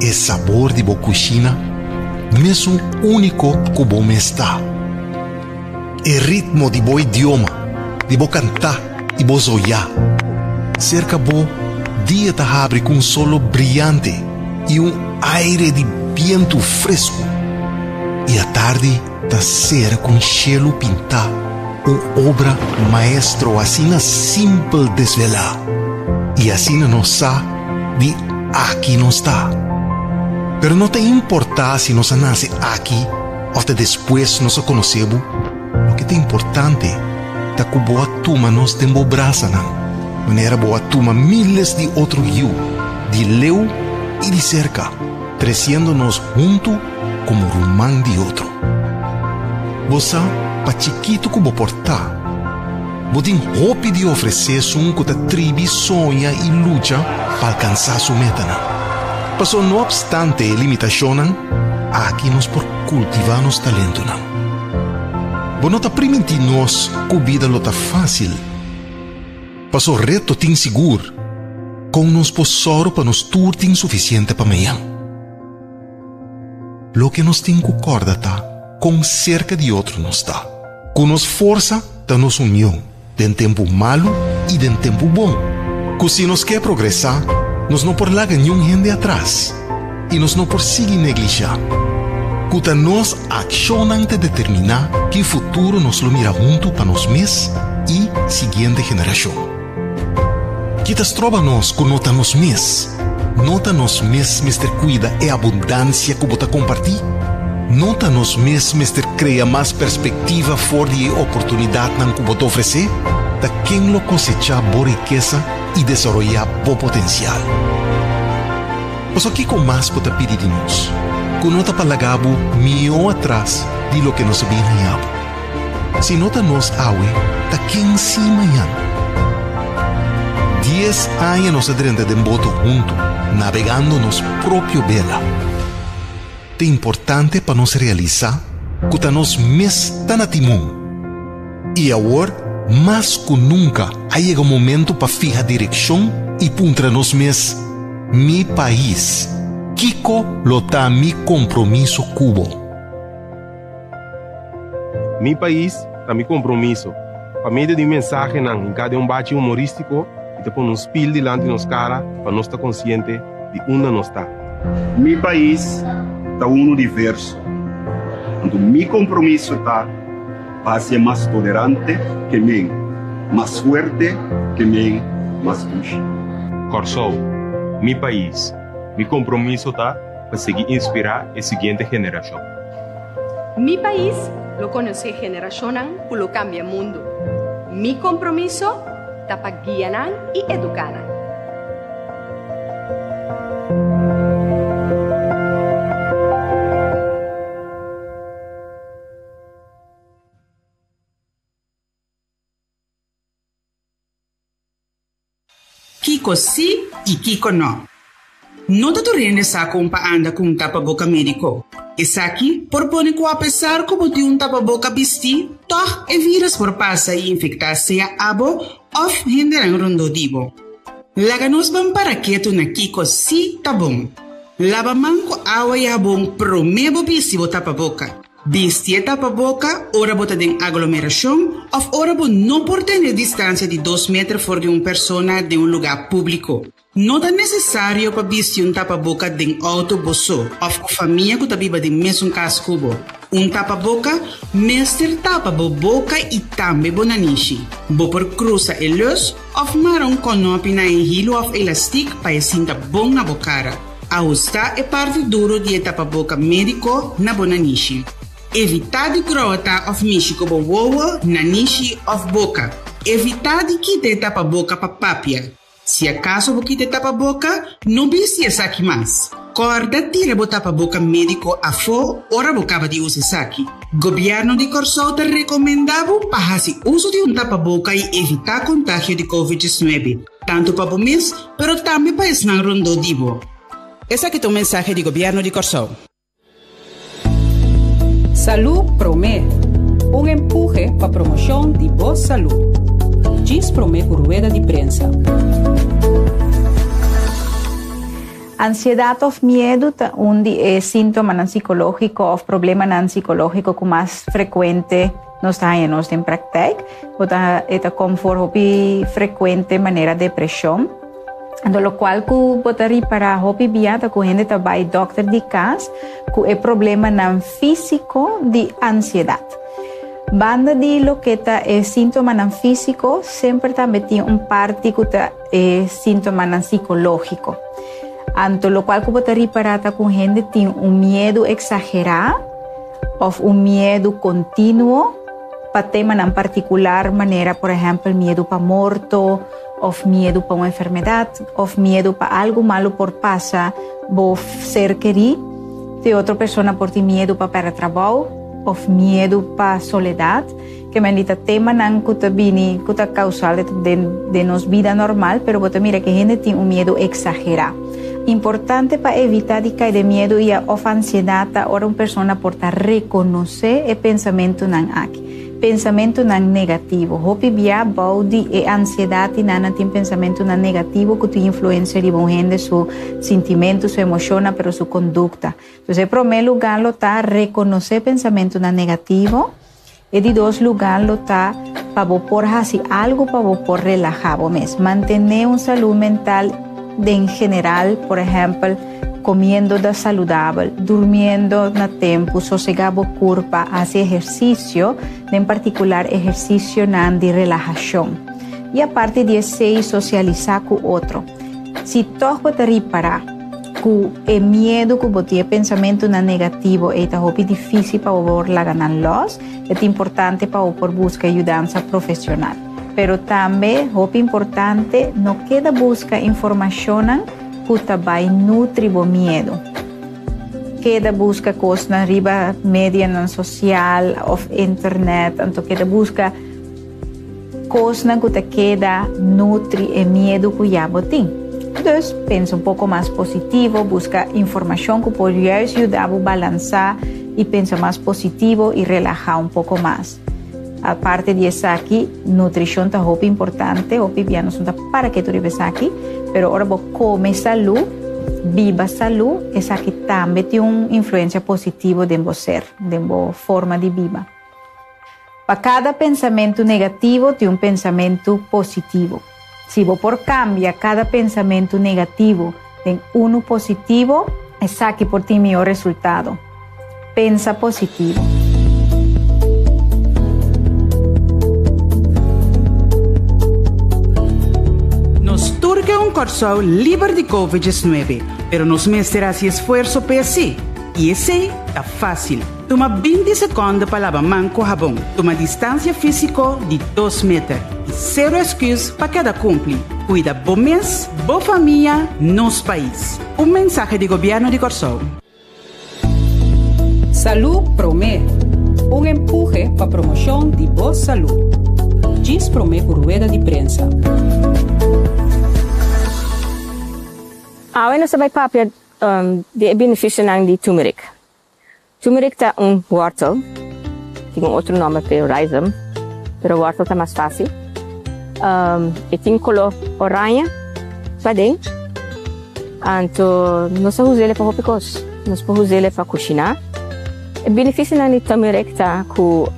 E sabor di bo kushina, mesun úniko ku bo mes ta. E ritmo di bo idioma, di bo kantá i bo zoyá. Serka bo, dia ta habri ku un solo briante i un aire di bientu fresku. I atardi ta sera ku un shelu pintá, un obra maestro asina simpel desvelá. I asina nos sa di aki nos ta. Pero no ta importá si nos a nase aki òf ta despues nos a konosé bo, loke ta importante ta ku bo a tuma nos den bo brasanan, manera bo a tuma míles di otro yu, di leu i di serka, tresiendo nos huntu komo ruman di otro. Bo sa, pa chikitu ku bo por ta, bo tin hopi di ofresé esun ku ta tribi soña i lucha pa alkansá su metanan. Paso no opstante e limitashonnan, aki nos por kultivá nos talentonan. Bo no ta primintí nos ku bida lo ta fásil. Paso reto tin sigur. Kon nos por sòru pa nos tur tin sufisiente pa mañan? Loke nos tin ku kòrda ta kon serka di otro nos ta. Ku nos forsa ta nos union den tempu malu i den tempu bon. Ku si nos ke progresá, nos no por laga niun hende atras i nos no por sigui neglishá. Ku ta nos akshonnan ta determiná ki futuro nos lo mira huntu pa nos mes i siguiente generashon. Ki ta stroba nos ku no ta nos mes? No ta nos mes mester kuida e abundansia ku bo ta kompartí? No ta nos mes mester krea mas perspektiva for di e oportunidatnan ku bo ta ofresé? Ta ken lo kosechá bo rikesa i desaroyá bo potensial? Pasobra kiko mas bo ta pidi di nos ku no ta pa laga bo mihó atras di loke nos a bin haña bo? Si no ta nos awe, ta ken si mañan? Dies aña nos a drenta den boto huntu, nabegando nos propio bela. Ta importante pa nos realisá ku ta nos mes ta na timon. I awor, mas ku nunka, a yega momento pa fiha direkshon i puntra nos mes, Mi pais, kiko lo ta mi kompromiso ku bo? Mi pais ta mi kompromiso. Pa medio di mensahenan hinká den un bachi humorístiko i ta pone un spil dilanti nos kara pa nos ta konsiente di unda nos ta. Mi pais ta unu diverso, anto mi kompromiso ta pa hasié mas tolerante ke men, mas fuerte ke men, mas dushi. Kòrsou, mi pais, mi kompromiso ta pa sigui inspirá e siguiente generashon. Mi pais lo konosé generashonnan ku lo kambia mundu. Mi kompromiso ta pa guia nan i eduká nan. Kiko sí i kiko nò. No ta tur hende sa kon pa anda ku un tapaboka médiko. Esaki por pone ku apesar ku bo tin un tapaboka bistí, tòg e vírus por pasa i infektá sea abo òf hendenan rondó di bo. Laga nos ban para ketu na kiko sí ta bon. Laba man ku awa i habon promé bo bisti bo tapaboka. Bisti e tapaboka ora bo ta den aglomerashon òf ora bo no por tene distansia di dos meter for di un persona den un lugá públiko. No ta nesesario pa bisti un tapaboka den outo bo so òf ku famia ku ta biba den mesun kas ku bo. Un tapaboka mester tapa bo boka i tambe bo nanishi. Bo por krusa e lus òf mara un kònòpi na e hilu òf elastik pa e sinta bon na bo kara. Ahustá e parti duro di e tapaboka médiko na bo nanishi. Evitá di grota òf mishi ku bo wowo, nanishi òf boka. Evitá di kita e tapaboka pa papia. Si akaso bo kita e tapaboka, no bisti esaki mas. Kòrda tira bo tapaboka médiko afó ora bo kaba di usa esaki. Gobièrnu di Kòrsou ta rekomendá bo pa hasi uso di un tapaboka i evitá kontagio di Covid 19. Tantu pa bo mes, pero tambe pa esnan rondó di bo. Esaki ta un mensahe di Gobièrnu di Kòrsou. Salú Promé, un empuhe pa promoshon di bo salú. Djis promé ku rueda di prensa. Ansiedat òf miedu ta un di e síntomanan sikológiko òf problemanan sikológiko ku mas frekuente nos ta haña nos den praktijk. Bo ta e ta kom for hopi frekuente manera depreshon. Anto lokual ku bo ta ripará hopi bia ta ku hende ta bai dòkter di kas ku e problemanan físiko di ansiedat. Banda di loke ta e síntomanan físiko semper tambe tin un parti ku ta e síntomanan sikológiko. Anto lokual ku bo ta ripará ta ku hende tin un miedu eksagerá òf un miedu kontinuo pa temanan partikular manera por ehèmpel miedu pa morto òf miedu pa un enfermedat òf miedu pa algu malu por pasa bo ser kerí. Te otro persona por tin miedu pa pèrdè trabou òf miedu pa soledat. Ke men di ta temanan ku ta bini ku ta kausal den den nos bida normal, pero bo ta mira ke hende tin un miedu eksagerá. Importante pa evitá di kai den miedu i òf ansiedat ta ora un persona por ta rekonosé e pensamentunan aki. Pensamentunan negativo. Hopi bia bou di e ansiedat i nan nan tin pensamentunan negativo ku tin influensia riba un hende su sintimentu, su emoshonnan, pero su kondukta. Entonces e promé lugá lo ta rekonosé pensamentunan negativo. E di dos lugá lo ta pa bo por hasi algu pa bo por relahá bo mes. Mantené un salú mental den general, por ehèmpel, komiendo da saludabel, durmiendo na tempu, sosegá bo kurpa, hasi ehersisio, den partikular ehersisionan di relahashon. I aparte di esei sosialisá ku otro. Si tòg bo ta ripará ku e miedu ku bo tin, e pensamentunan negativo ei ta hopi difísil pa bo por laga nan lòs, e ta importante pa bo por buska yudansa profesional. Pero tambe, hopi importante, no keda buska informashonnan ku ta bai nutri bo miedu. Keda buska kosnan riba medianan sosial òf internet, anto keda buska. Kosnan ku ta keda nutri e miedu ku ya bo tin. Dus, pensa un poko mas positivo, buska informashon ku por juist yuda bo balansá i pensa mas positivo i relahá un poko mas. Aparte di esaki, nutrishon ta hopi importante, hopi bia nos no ta para ketu riba esaki, pero ora bo kome salú, biba salú, esaki tambe tin un influensia positivo den bo ser, den bo forma di biba. Pa kada pensamentu negativo tin un pensamentu positivo. Si bo por kambia kada pensamentu negativo den unu positivo, esaki por tin mihó resultado. Pensa positivo. Nos tur ke un Kòrsou liber di Covid 19, pero nos mester hasi esfuerso p'esei, i esei ta fásil. Tuma 20 sekonde pa laba man ku habon. Tuma distansia físiko di dos meter. I sero esküs pa keda kumpli. Kuida bo mes, bo famia, nos pais. Un mensahe di Gobièrnu di Kòrsou. Salú Promé, un empuhe pa promoshon di bo salú. Djis promé ku rueda di prensa. Awe nos ta bai papia di e benefisionan di turmeric. Turmeric ta un wortel, tin un otro nomber p'e rhizome, pero wortel ta mas facil. E tin color oranje paden, anto nos ta us'e pa hopi cos. Nos por us'e pa cushina. E beneficionan di turmeric ta cu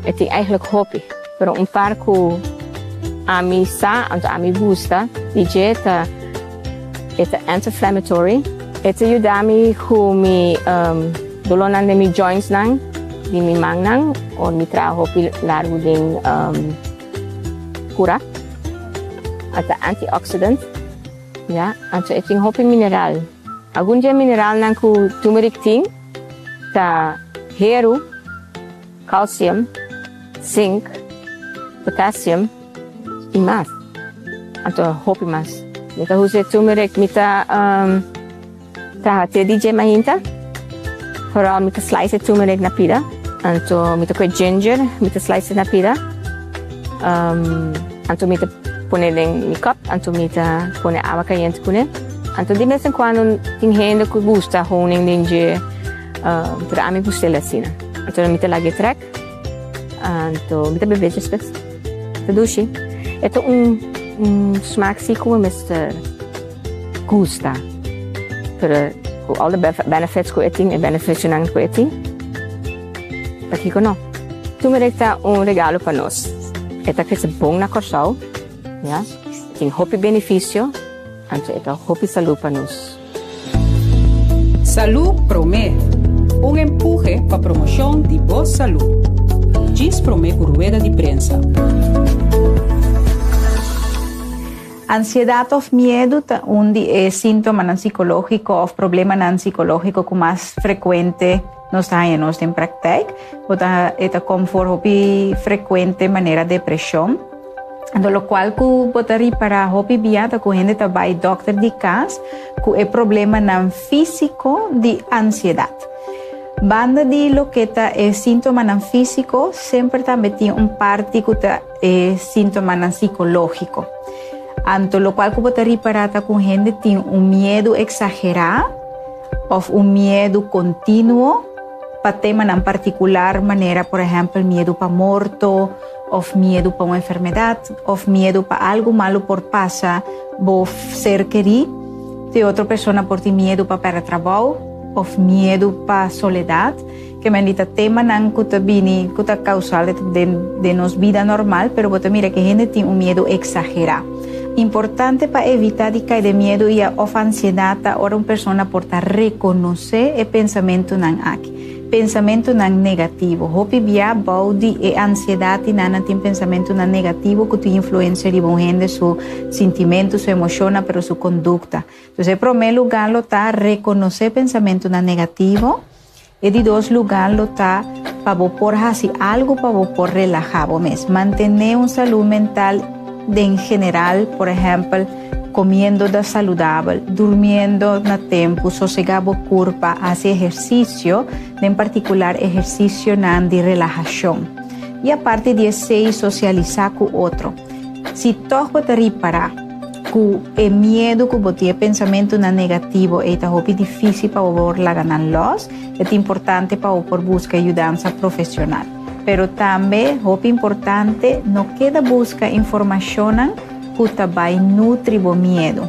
e tin eigenlijk hopi, pero un par cu ami sa, anto ami gusta di dje ta. E ta anti-inflammatory. E ta yuda mi ku mi dolónan den mi jointsnan, di mi mannan, ora mi traha hopi largu den kura. E ta antioxidant, ya. Anto e tin hopi mineral. Algun di e mineralnan ku turmeric tin ta heru, calcium, zinc, potassium y mas. Anto hopi mas. Mi ta usa e turmeric, mi ta traha te di dje mainta. Vooral mi ta slice e turmeric na pida. Anto mi ta koe ginger, mi ta slice na pida. Anto mi ta pone den mi cup, anto mi ta pone awa cayente cune. Anto di bes en cuando tin hende cu gusta honing den dje. Pero ami gust'el asina. Anto mi ta laga e trek. Anto mi ta bebe despues. Ta dushi. E ta un un smaak si ku bo mester gusta. pero ku all the benefits ku e tin, e beneficionan ku e tin, pakiko no? Turmeric ta un regalo pa nos. E ta krese bon na Kòrsou, ya. Tin hopi benefisio, anto e ta hopi salú pa nos. Salú Promé, un empuhe pa promoshon di bo salú. Djis promé ku rueda di prensa. Ansiedat òf miedu ta un di e síntomanan sikológiko òf problemanan sikológiko ku mas frekuente nos ta haña nos den praktijk. Bo ta e ta kom for hopi frekuente manera depreshon. Anto lokual ku bo ta ripará hopi bia ta ku hende ta bai dòkter di kas ku e problemanan físiko di ansiedat. Banda di loke ta e síntomanan físiko semper tambe tin un parti ku ta e síntomanan sikológiko. Anto lokual ku bo ta ripará ta ku hende tin un miedu eksagerá òf un miedu kontinuo pa temanan partikular manera por ehèmpel miedu pa morto òf miedu pa un enfermedat òf miedu pa algu malu por pasa bo ser kerí. Te otro persona por tin miedu pa pèrdè trabou òf miedu pa soledat. Ke men di ta temanan ku ta bini ku ta kausal den den nos bida normal, pero bo ta mira ke hende tin un miedu eksagerá. Importante pa evitá di kai den miedu i òf ansiedat ta ora un persona por ta rekonosé e pensamentunan aki, pensamentunan negativo. Hopi bia bou di e ansiedat i nan nan tin pensamentunan negativo ku tin influensia riba un hende su sintimentu, su emoshonnan, pero su kondukta. Entonces e promé lugá lo ta rekonosé pensamentunan negativo. E di dos lugá lo ta pa bo por hasi algu pa bo por relahá bo mes. Mantené un salú mental den general, por ehèmpel, komiendo da saludabel, durmiendo na tempu, sosegá bo kurpa, hasi ehersisio, den partikular ehersisionan di relahashon. I aparte di esei sosialisá ku otro. Si tòg bo ta ripará ku e miedu ku bo tin, e pensamentunan negativo ei ta hopi difísil pa bo por laga nan lòs, e ta importante pa bo por buska yudansa profesional. Pero tambe hopi importante, no keda buska informashonnan ku ta bai nutri bo miedu.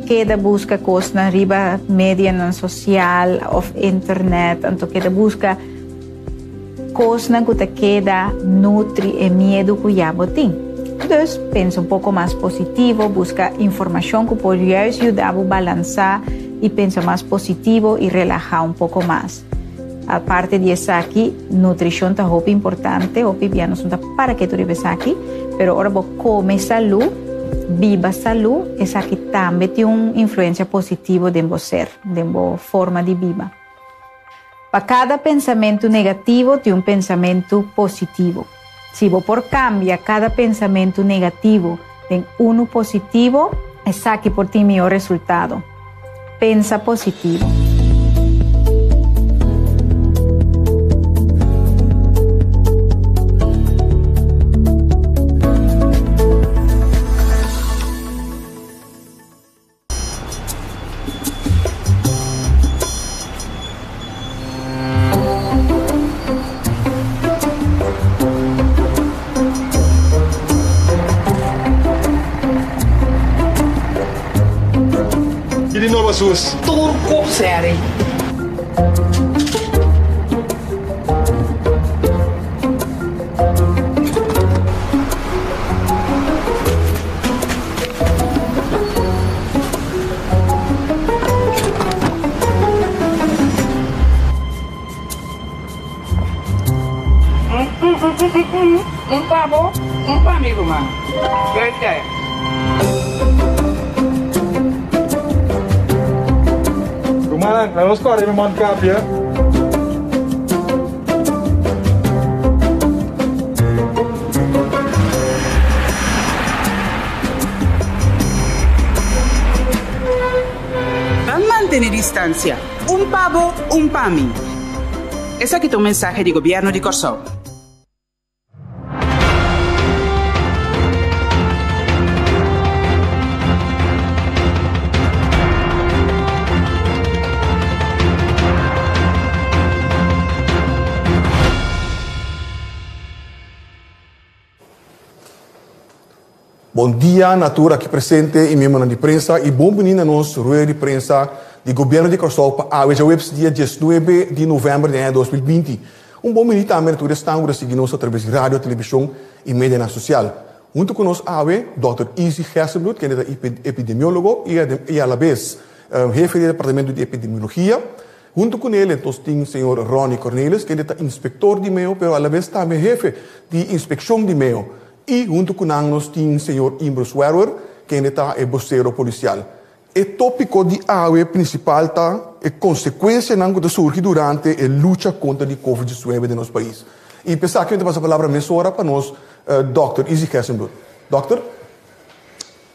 Keda buska kosnan riba medianan sosial òf internet, anto keda buska. Kosnan ku ta keda nutri e miedu ku ya bo tin. Dus, pensa un poko mas positivo, buska informashon ku por juist yuda bo balansá i pensa mas positivo i relahá un poko mas. Aparte di esaki, nutrishon ta hopi importante, hopi bia nos no ta para ketu riba esaki, pero ora bo kome salú, biba salú, esaki tambe tin un influensia positivo den bo ser, den bo forma di biba. Pa kada pensamentu negativo tin un pensamentu positivo. Si bo por kambia kada pensamentu negativo den unu positivo, esaki por tin mihó resultado. Pensa positivo. Ki di nobo sus? Tur kop seri. Un pa bo, un pa mi ruman. Suerte. Rumannan, laga nos kòrda riba mondkapje. Ban mantene distansia, un pa bo, un pa mi. Esaki ta un mensahe di Gobièrnu di Kòrsou. Bon dia na tur aki presente y miembronan di prensa y bon bini na nos rueda di prensa. di Gobièrnu di Kòrsou pa awe djaweps dia diesnuebe di novèmber di aña 2020. Un bon bini tambe na tur esnan ku ta sigui nos atraves di radio, televishon i medianan sosial. Huntu ku nos awe dòkter Izzy Gerstenbluth kende ta epidemiólogo i alabes hefe di departamento di epidemiologia. Huntu ku nel nos tin señor Ronny Cornelis kende ta inspektor di meo pero alabes tambe hefe di inspekshon di meo. I huntu ku nan nos tin señor Imbro Swerwer kende ta e bosero polisial. E tópiko di awe prinsipal ta e konsekuensianan ku ta surgi durante e lucha kontra di Covid 19 den nos pais. I p'esaki mi ta pasa palabra mesora pa nos dòkter Izzy Gerstenbluth. Dòkter?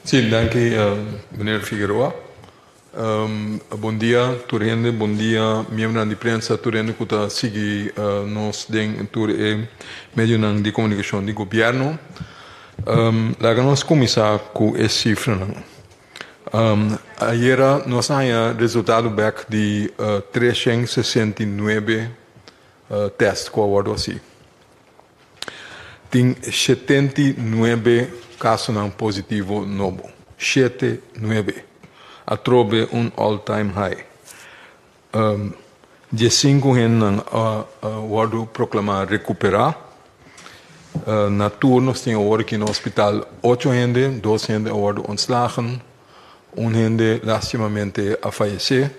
Sí, danki meneer Figueroa. Bon dia tur hende, bon dia miembronan di prensa, tur hende ku ta sigui nos den tur e medionan di komunikashon di gobièrnu. Laga nos kuminsá ku e sifranan. Ayera nos a haña resultado bèk di 369 tèst ku a wòrdu hasí. Tin 79 kasonan positivo nobo. Shete nuebe. Atrobe un all time high. Diesinku hendenan a wòrdu proklamá rekuperá. Na tur nos tin awor aki na hospital ocho hende, dos hende a wòrdu ontslagen, un hende lastimamente a fayesé.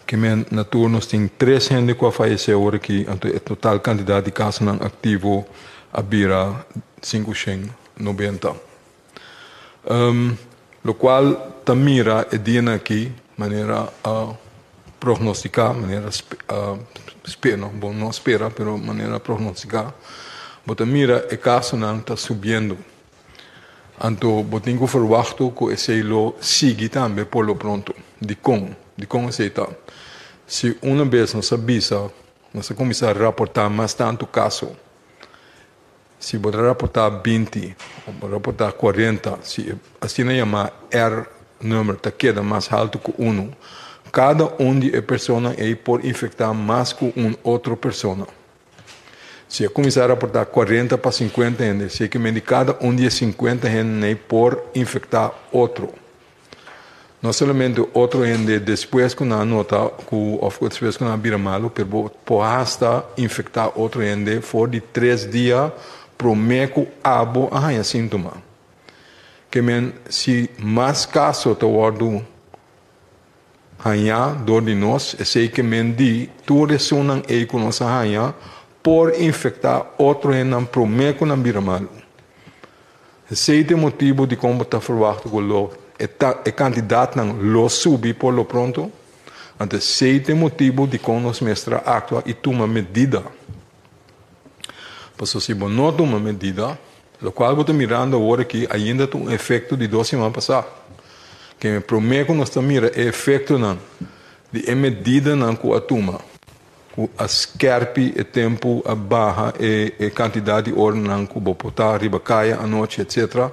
Ke men na tur nos tin tres hende ku a fayesé awor aki, anto e total kantidat di kasonan aktivo a bira 590. Lokual ta mira e dianan aki manera a prognostiká, manera a spera, no, bo no a spera, pero manera a prognostiká, bo ta mira e kasonan ta subiendo. Anto bo tin ku ferwachtu ku esei lo sigui tambe por lo pronto. Dikon? Dikon esei ta? Si una bes nos a bisa, nos a kuminsá raportá mas tantu kaso, si bo ta raportá 20 o bo raportá 40, si e asina yamá R-nummer ta keda mas haltu ku unu, kada un di e personanan ei por infektá mas ku un otro persona. Si a kuminsá raportá 40 pa 50 hende, esei ke men di kada un di e 50 hendenan ei por infektá otro. No solamente otro hende despues ku nan a nota ku òf despues ku nan a bira malu, pero bo por hasta infektá otro hende for di tres dia promé ku abo a haña síntoma. Ke men si mas kaso ta wòrdu hañá dor di nos, esei ke men di tur esunnan ei ku nos a haña por infektá otro hendenan promé ku nan bira malu. Esei ta e motibu dikon bo ta ferwachta ku lo e ta e kantidatnan lo subi por lo pronto. Anto esei ta e motibu dikon nos mester a aktua i tuma medida. Pasobra si bo no tuma medida, lokual bo ta mirando awor aki ainda ta un efekto di dos siman pasá. Ke promé ku nos ta mira e efektonan di e medidanan ku a tuma. Ku a skerpi e tempu, a baha e e kantidat di oranan ku bo por ta riba kaya anochi etsetera.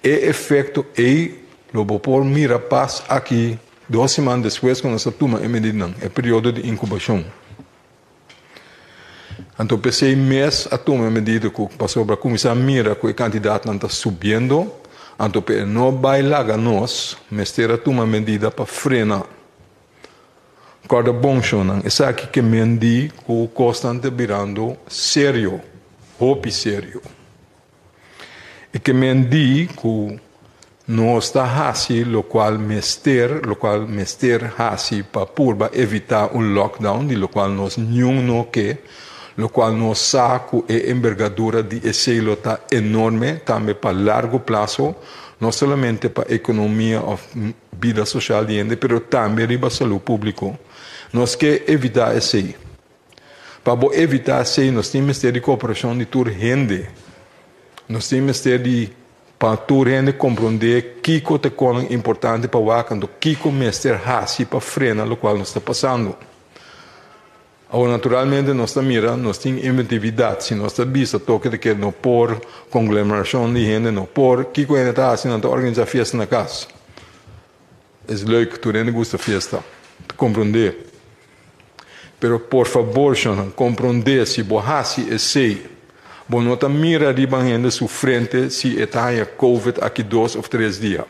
E efekto ei lo bo por mira pas aki dos siman despues ku nos a tuma e medidanan, e periodo di inkubashon. Anto p'esei mes a tuma e medida ku pasobra kuminsá mira ku e kantidatnan ta subiendo, anto p'e no bai laga nos mester a tuma medida pa frena. Kòrda bon shonnan, esaki ke men di ku kosnan ta birando serio, hopi serio. E ke men di ku nos ta hasi lokual mester, lokual mester hasi pa purba evitá un lockdown, di lokual nos niun no ke, lokual nos sa ku e embergadura di esei lo ta enorme, tambe pa largo plaso, no solamente pa ekonomia òf bida sosial di hende, pero tambe riba salú públiko. Nos ke evitá esei. Pa bo evitá esei nos tin mester di kooperashon di tur hende. Nos tin mester di pa tur hende komprondé kiko ta konan importante pa wak anto kiko mester hasi pa frena lokual nos ta pasando. Awor naturalmente nos ta mira nos tin inventividat, si nos ta bisa toke di ke no por, konglomerashon di hende no por, kiko hende ta hasi? Nan ta organisa fiesta na kas. Es leuk, tur hende gusta fiesta, ta komprondé. Pero por fabor shonnan, komprondé si bo hasi esei, bo no ta mira riba hende su frente si e ta haña covid aki dos òf tres dia.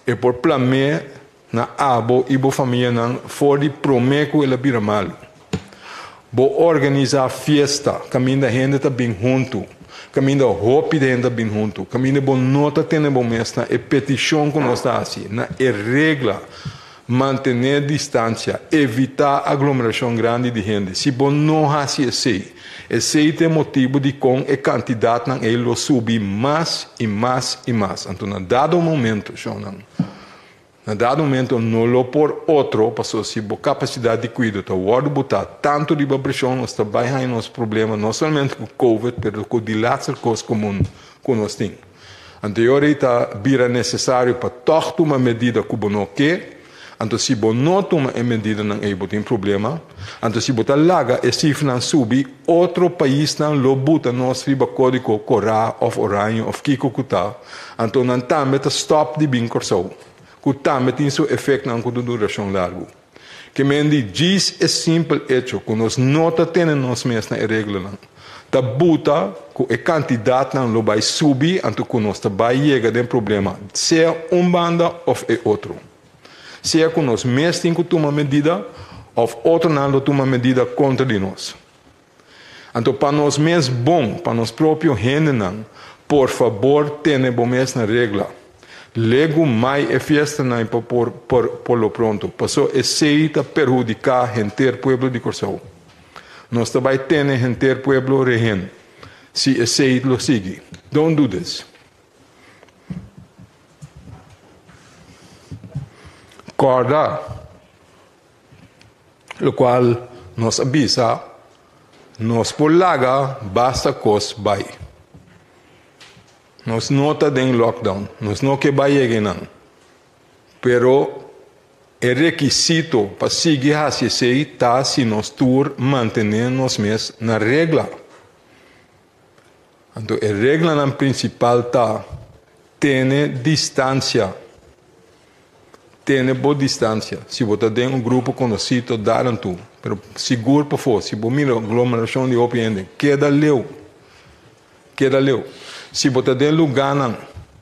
E por plam'é. na abo i bo famianan for di promé ku el a bira malu. Bo organisá fiesta kaminda hende ta bin huntu, kaminda hopi hende ta bin huntu, kaminda bo no ta tene bo mes na e petishon ku nos ta hasi, na e regla, mantené distansia, evitá aglomerashon grandi di hende. Si bo no hasi esei, esei ta e motibu dikon e kantidatnan ei lo subi mas i mas i mas. Anto na dado momento, shownan, Na dado momento no lo por otro pasobra si bo capacidad di cuido ta wordo bota tanto riba presion nos ta bay haña nos problema no solamente cu covid pero cu di laatste cos comun cu nos tin. Anto e ora ey ta bira necesario pa toch tuma medida cu bo no ke, anto si bo no tuma e medidanan ey bo tin problema, anto si bo ta laga e cifranan subi otro paisnan lo buta nos riba codigo cora of oranje of kico cu ta. Anto nan tambe ta stòp di bin Kòrsou, ku tambe tin su efektnan ku ta durashon largu. Ke men di djis e simpel echo ku nos no ta tene nos mes na e reglanan, ta buta ku e kantidatnan lo bai subi anto ku nos ta bai yega den problema sea un banda òf e otro. Sea ku nos mes tin ku tuma medida òf otronan lo tuma medida kontra di nos. Anto pa nos mes bon, pa nos propio hendenan, por fabor tene bo mes na regla. Legu mai e fiestanan pa por por lo pronto, paso esey ta perhudica henter pueblo di Corsou. Nos ta bay tene henter pueblo rehen si esey lo sigui. Don't do this. Corda. Lokual nos a bisa, nos por laga basta kos bai. Nos no ta den lockdown, nos no ke bai yega einan. Pero e rekisito pa sigui hasi esei ta si nos tur mantené nos mes na regla. Anto e reglanan prinsipal ta, tene distansia. Tene bo distancia. Si bo ta den un grupo conoci to daran tu, pero sigur pafo si bo mira aglomeracion di hopi hende, keda leu. Keda leu. Si bo ta den luganan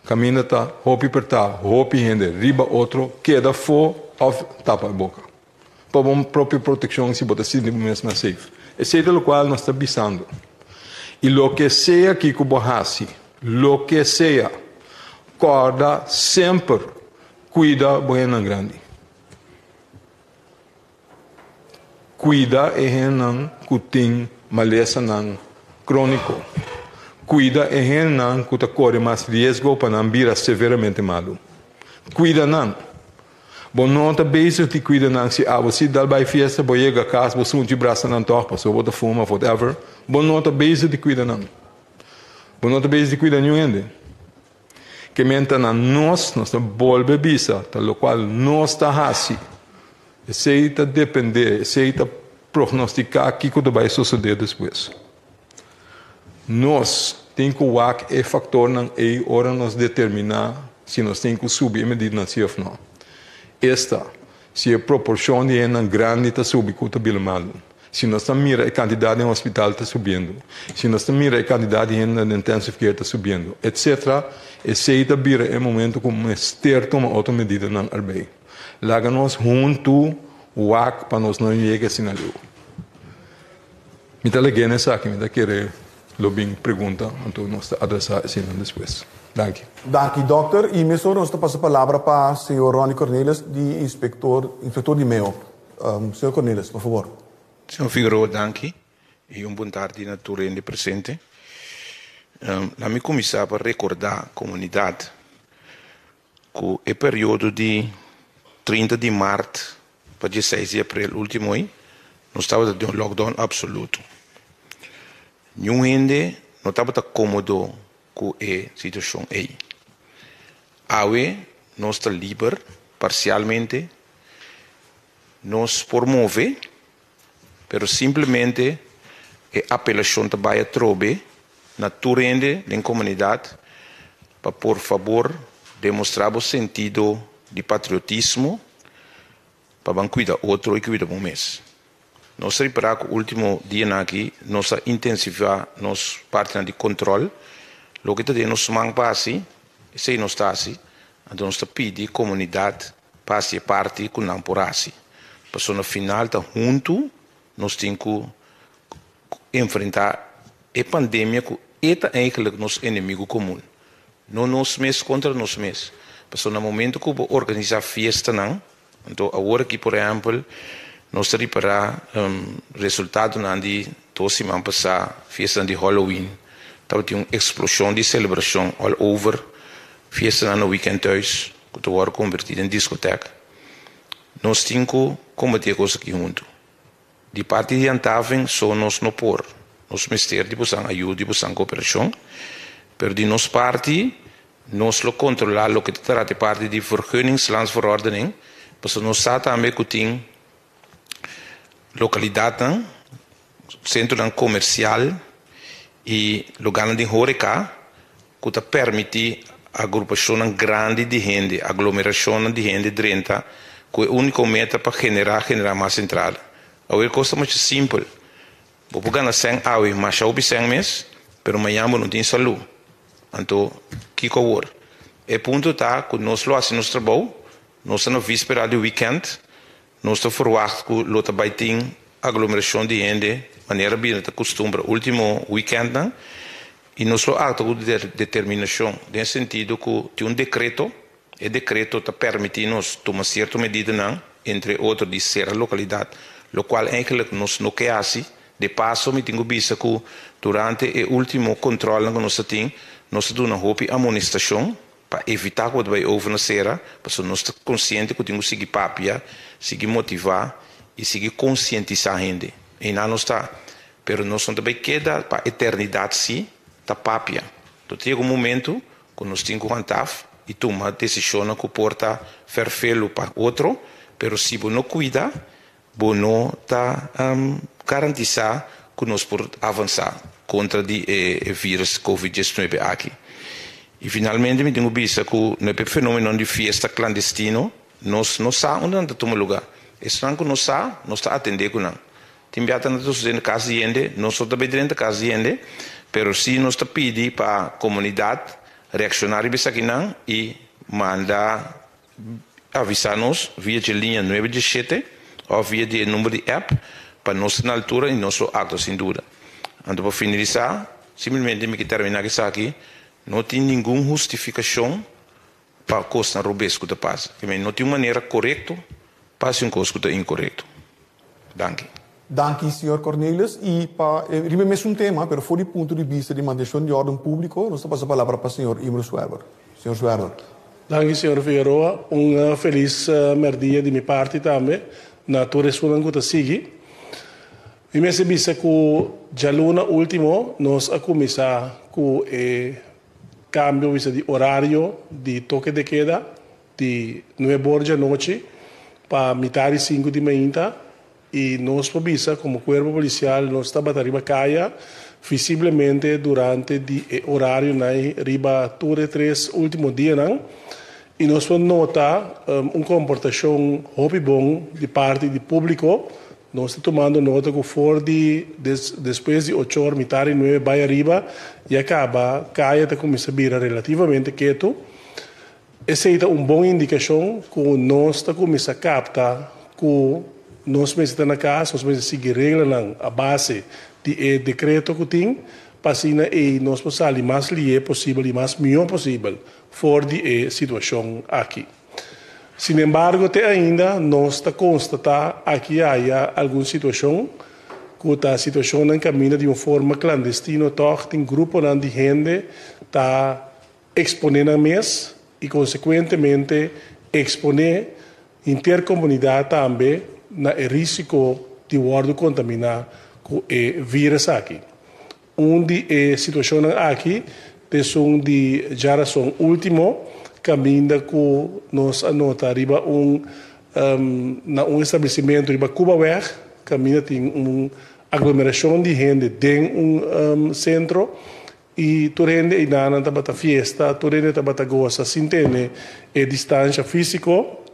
caminda ta hopi perta, hopi hende riba otro, keda fo of tapa e boca. Pa bo propio proteccion si bo ta sinti bo mes mas safe. Esey ta locual nos ta bisando. Y loke sea kico bo haci, loke sea, corda semper cuida bo hendenan grandi. Cuida e hendenan cu tin malesanan cronico. Cuida e hendenan cu ta core mas riesgo pa nan bira severamente malu. Cuida nan. Bo no ta bezig di cuida nan si abo si dal bay fiesta bo yega cas bo sunchi brasa nan toch pasobra bo ta fuma of whatever. Bo no ta bezig di cuida nan. Bo no ta bezig di cuida niun hende. Ke men ta na nos, nos ta bolbe bisa, ta locual nos ta haci. Esey ta depende, esey ta prognostica kico ta bay sosode despues. Nos tin cu wak e factornan ey ora nos determina si nos tin cu subi e medidanan si of no. Esta, si e proporcion di hendenan grandi ta subi cu ta bira malu. Si nos ta mira e cantidad den hospital ta subiendo. Si nos ta mira e cantidad di hendenan den intensive care ta subiendo, etc. Esey ta bira e momento cu mester tuma otro medidanan erbey. Laga nos huntu wak pa nos no yega asina leu. Mi ta leg'é na esaki, mi ta kere lo bin pregunta, anto nos ta adresá eseinan despues. Danki. Danki dòkter. I mesora nos ta pasa palabra pa señor Ronnie Cornelis di inspektor inspektor di meo. Señor Cornelis, por fabor. Señor Figueroa, danki i un bon tardi na tur hende presente. Laat mi kuminsá pa rekordá komunidat Ku e periodo di 30 di mart pa dieseis di aprel ultimo ei, nos tabata den un lockdown absoluto. Niun hende no tabata komodo ku e situashon ei. Awe nos ta liber parsialmente, nos por move, pero simplemente e apelashon ta bai atrobe na tur hende den komunidat pa por fabor demostrá bo sentido di patriotismo pa ban kuida otro i kuida bo mes. Nos ta ripará ku último dianan aki nos a intensivá nos partinan di kontròl. Loke ta den nos man pa hasi, esei nos ta hasi. Anto nos ta pidi komunidat. pa hasi e parti ku nan por hasi. Pasobra na final ta huntu nos tin ku enfrentá e pandemia ku e ta eigenlijk nos enemigu komun. No nos mes kontra nos mes. Pasobra na momento ku bo organisá fiestanan, anto awor aki por ehèmpel nos ta ripará resultadonan di dos siman pasá, fiestanan di Halloween, tabatin un eksploshon di selebrashon all over, fiestanan na weekend thuis ku ta wòrdu konvertí den diskotèk. Nos tin ku kombatí e kos aki huntu. Di parti di Antaven so nos no por. Nos mester di bosan ayuda, di bosan koperashon. Pero di nos parti nos lo kontrolá loke ta trata e parti di vergunningslandsverordening, pasobra nos sa tambe ku tin lokalidatnan, sentronan komersial i lugánan di hóreka ku ta permití agrupashonnan grandi di hende, aglomerashonnan di hende drenta ku e úniko meta pa generá generá mas entrada. Awor e kos ta masha simpel, bo por gana sèn awe, masha hopi sèn mes, pero mañan bo no tin salú. Anto, kiko awor? E punto ta ku nos lo hasi nos trabou, nos ta na víspera di wikènt, Nos ta ferwagt ku lo ta bai tin aglomerashon di hende manera bira ta kustumbra último wikèntnan i nos lo aktua ku determinashon den sentido ku tin un dekreto, e dekreto ta permití nos tuma sierto medidanan, entre otro di sera lokalidat, lokual eigentlik nos no ke hasi. De paso mi tin ku bisa ku durante e último kontròlnan ku nos ta tin, nos ta duna hopi amonestashon Pa evitá ku bo ta bai over na sera, pasobra nos ta konsiente ku tin ku sigui papia, sigui motivá i sigui konsientisá hende. Einan nos ta. Pero nos no ta bai keda pa eternidat sí ta papia. Lo ta yega un momentu ku nos tin ku hantaf i tuma desishonnan ku por ta fèrfelu pa otro, pero si bo no kuida, Bo no ta garantisá ku nos por avansá kontra di e vírus Covid 19 aki. I finalmente mi tin ku bisa ku no e fenómeno di fiesta klandestino nos no sa unda nan ta tuma lugá. Esnan ku nos sa, nos ta atendé ku nan. Tin biaha nan ta susedé na kas di hende, nos no ta bai drenta kas di hende, pero sí nos ta pidi pa komunidat reakshoná riba esakinan i manda Avisá nos via dje liña nuebe djeshete òf via di e number di app pa nos ta na altura i nos lo aktua sin duda. Anto pa finalisá, simplemente mi ke terminá ku esaki, no tin ningun hustifikashon pa kosnan robes ku ta pasa. No tin un manera korekto pa hasi un kos ku ta inkorekto. Danki. Danki señor Cornelius y pa riba e mesun tema pero for di punto di bista di mantencion di orden publico nos ta pasa palabra pa señor Imro Schwerber. Señor Schwerber. Danki señor Figueroa. Un feliz merdia di mi parti tambe na tur esunnan cu ta sigui. Mi mester bisa cu djaluna ultimo nos a cuminsa cu e cambio bisa di orario di toke de keda Di nuebe or djanochi pa mitar di sinku di mainta i nos por bisa komo kuerpo polisial nos tabata riba kaya visiblemente durante di e orarionan riba tur e tres ultimo dianan i nos por nota un komportashon hopi bon di parti di publiko. Nos ta tumando nota ku for di despues di ocho or mitar di nuebe bai ariba ya kaba kaya ta kuminsa bira relativamente ketu. Esei ta un bon indikashon ku nos ta kuminsá kapta ku nos mester ta na kas, nos mester sigui reglanan a base di e dekreto ku tin, pa asina ei nos por sali mas lihé posibel i mas mihó posibel for di e situashon aki. Sinembargo te ainda nos ta konstatá aki aya algun situashon ku ta situashonnan kaminda di un forma klandestino tòg tin gruponan di hende ta Eksponé nan mes i konsekuentemente eksponé henter komunidat tambe na e rísiko di wòrdu kontaminá ku e vírus aki. Un di e situashonnan aki ta esun di djarason último kaminda ku nos a nota riba un na un establesimentu riba Cubaweg kaminda tin un aglomerashon di hende den un sentro. I tur hende einan tabata fiesta, tur hende tabata gosa sin tene e distansha físiko,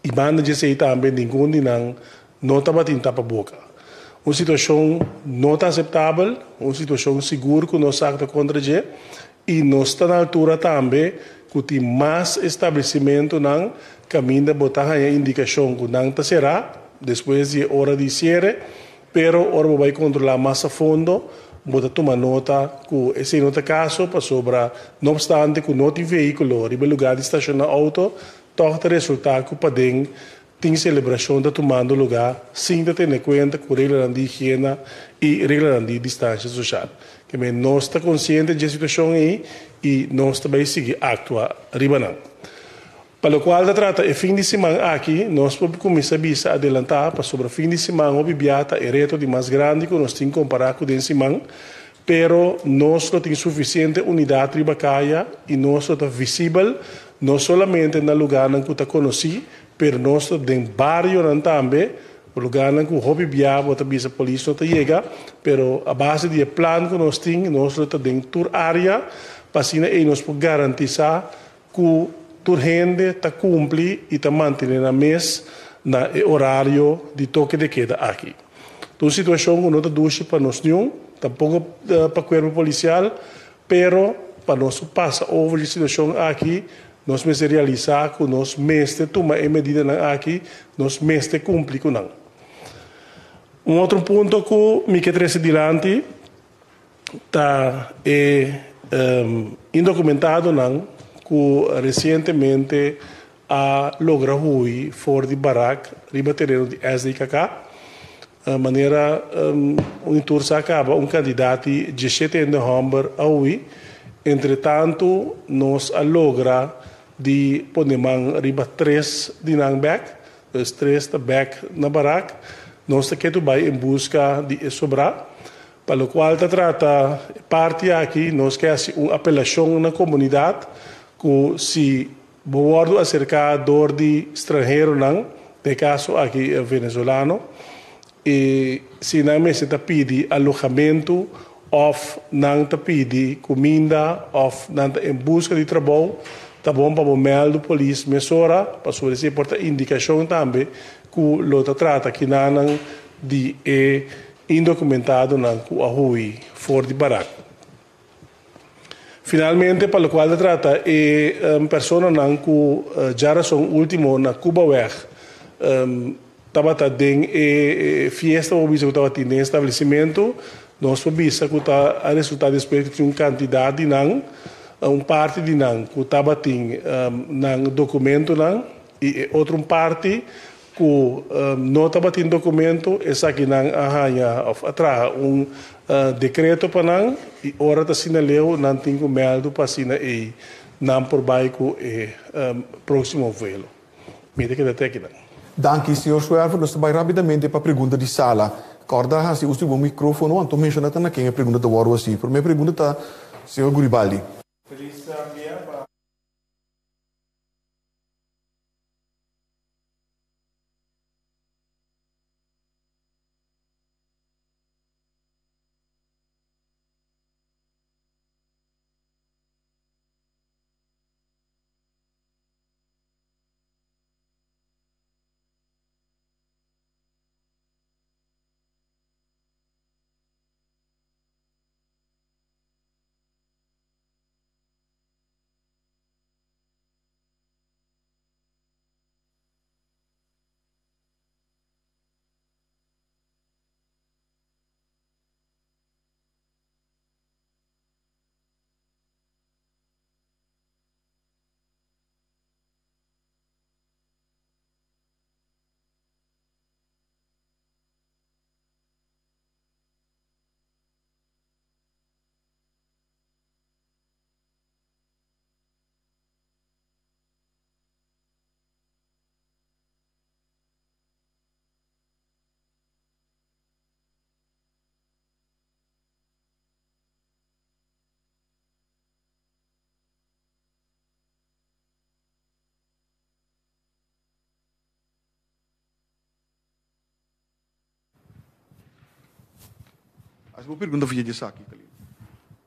i banda dje esei tambe ningun di nan no tabatin tapaboka. Un situashon no ta aseptabel, un situashon sigur ku nos aktua kontra dje, i nos ta na altura tambe. ku tin mas establesimentunan kaminda bo ta haña indikashon ku nan ta será despues di e ora di siere, pero ora bo bai kontrolá mas a fondo bo ta tuma nota ku esei no ta kaso pasobra no opstante ku no tin vehíkulo riba e lugá di stashoná outo tòg ta resultá ku paden Tin selebrashon ta tumando lugá sin ta tene kuenta ku reglanan di higiena i reglanan di distansha soshal. Kemey nos ta konsiente dje situashon ei i nos ta bai sigui aktua riba nan. Pa lokual ta trata e fin di siman aki, nos por kuminsá bisa adelantá pasobra fin di siman hopi bia ta e reto di mas grandi ku nos tin kompará ku den siman, pero nos lo tin sufisiente unidat riba kaya i nos lo ta visibel no solamente na lugánan ku ta konosí, Pero nos ta den barionan tambe, lugarnan ku hopi bia bo ta bisa polis no ta yega, pero a base di e plan ku nos tin, nos lo ta den tur área pa asina ei nos por garantisá ku tur hende ta kumpli i ta mantené nan mes na e orario di toke de keda aki. Ta un situashon ku no ta dushi pa nos niun, tampoko pa kuerpo polisial, Pero pa nos por pasa over di situacion aki, nos mester realisa cu nos mester tuma e medidanan aki, nos mester cumpli cu nan. Un otro punto cu mi ke trece dilanti ta e indocumentadonan cu recientemente a logra hui for di barak riba tereno di SDKK. Manera un tur sa kaba un kantidat di diesshete hende hòmber a hui. Entretantu nos a logra di pone man riba tres di nan bèk, dus tres ta bèk na barak. Nos ta ketu bai en buska di e sobrá. Pa lokual ta trata e parti aki nos ke hasi un apelashon na komunidat ku si Bo wòrdu aserká dor di stranheronan, den e kaso aki venezolano, i si nan mester ta pidi alohamentu òf nan ta pidi kuminda òf nan ta en buska di trabou, ta bon pa bo mèldu polis mesora pasobra esei por ta indikashon tambe ku lo ta trata kinanan di e indokumentadonan ku a hui for di barak. Finalmente, pa lokual ta trata e personanan ku djarason último na Cubaweg tabata den e fiesta por bisa ku tabatin den e establesimentu, nos por bisa ku ta a resultá despues ku tin un kantidat di nan, un parti di nan ku tabatin nan dokumentonan i e otro un parti Ku no tabatin dokumento, esakinan a haña òf a traha un dekreto pa nan i ora ta asina leu nan tin ku mèldu pa asina ei nan por bai ku e próksimo vuelo. Mi ta keda te akinan. Danki, señor Zwerver. Nos ta bai rápidamente pa pregunta di sala. Kòrda hasi uso di bo mikrófono anto menshoná ta na ken e pregunta ta wòrdu hasi. Promé pregunta ta señor Guribaldi. Felis dia pa. Hasi bo pregunta via di esaki, Kalin.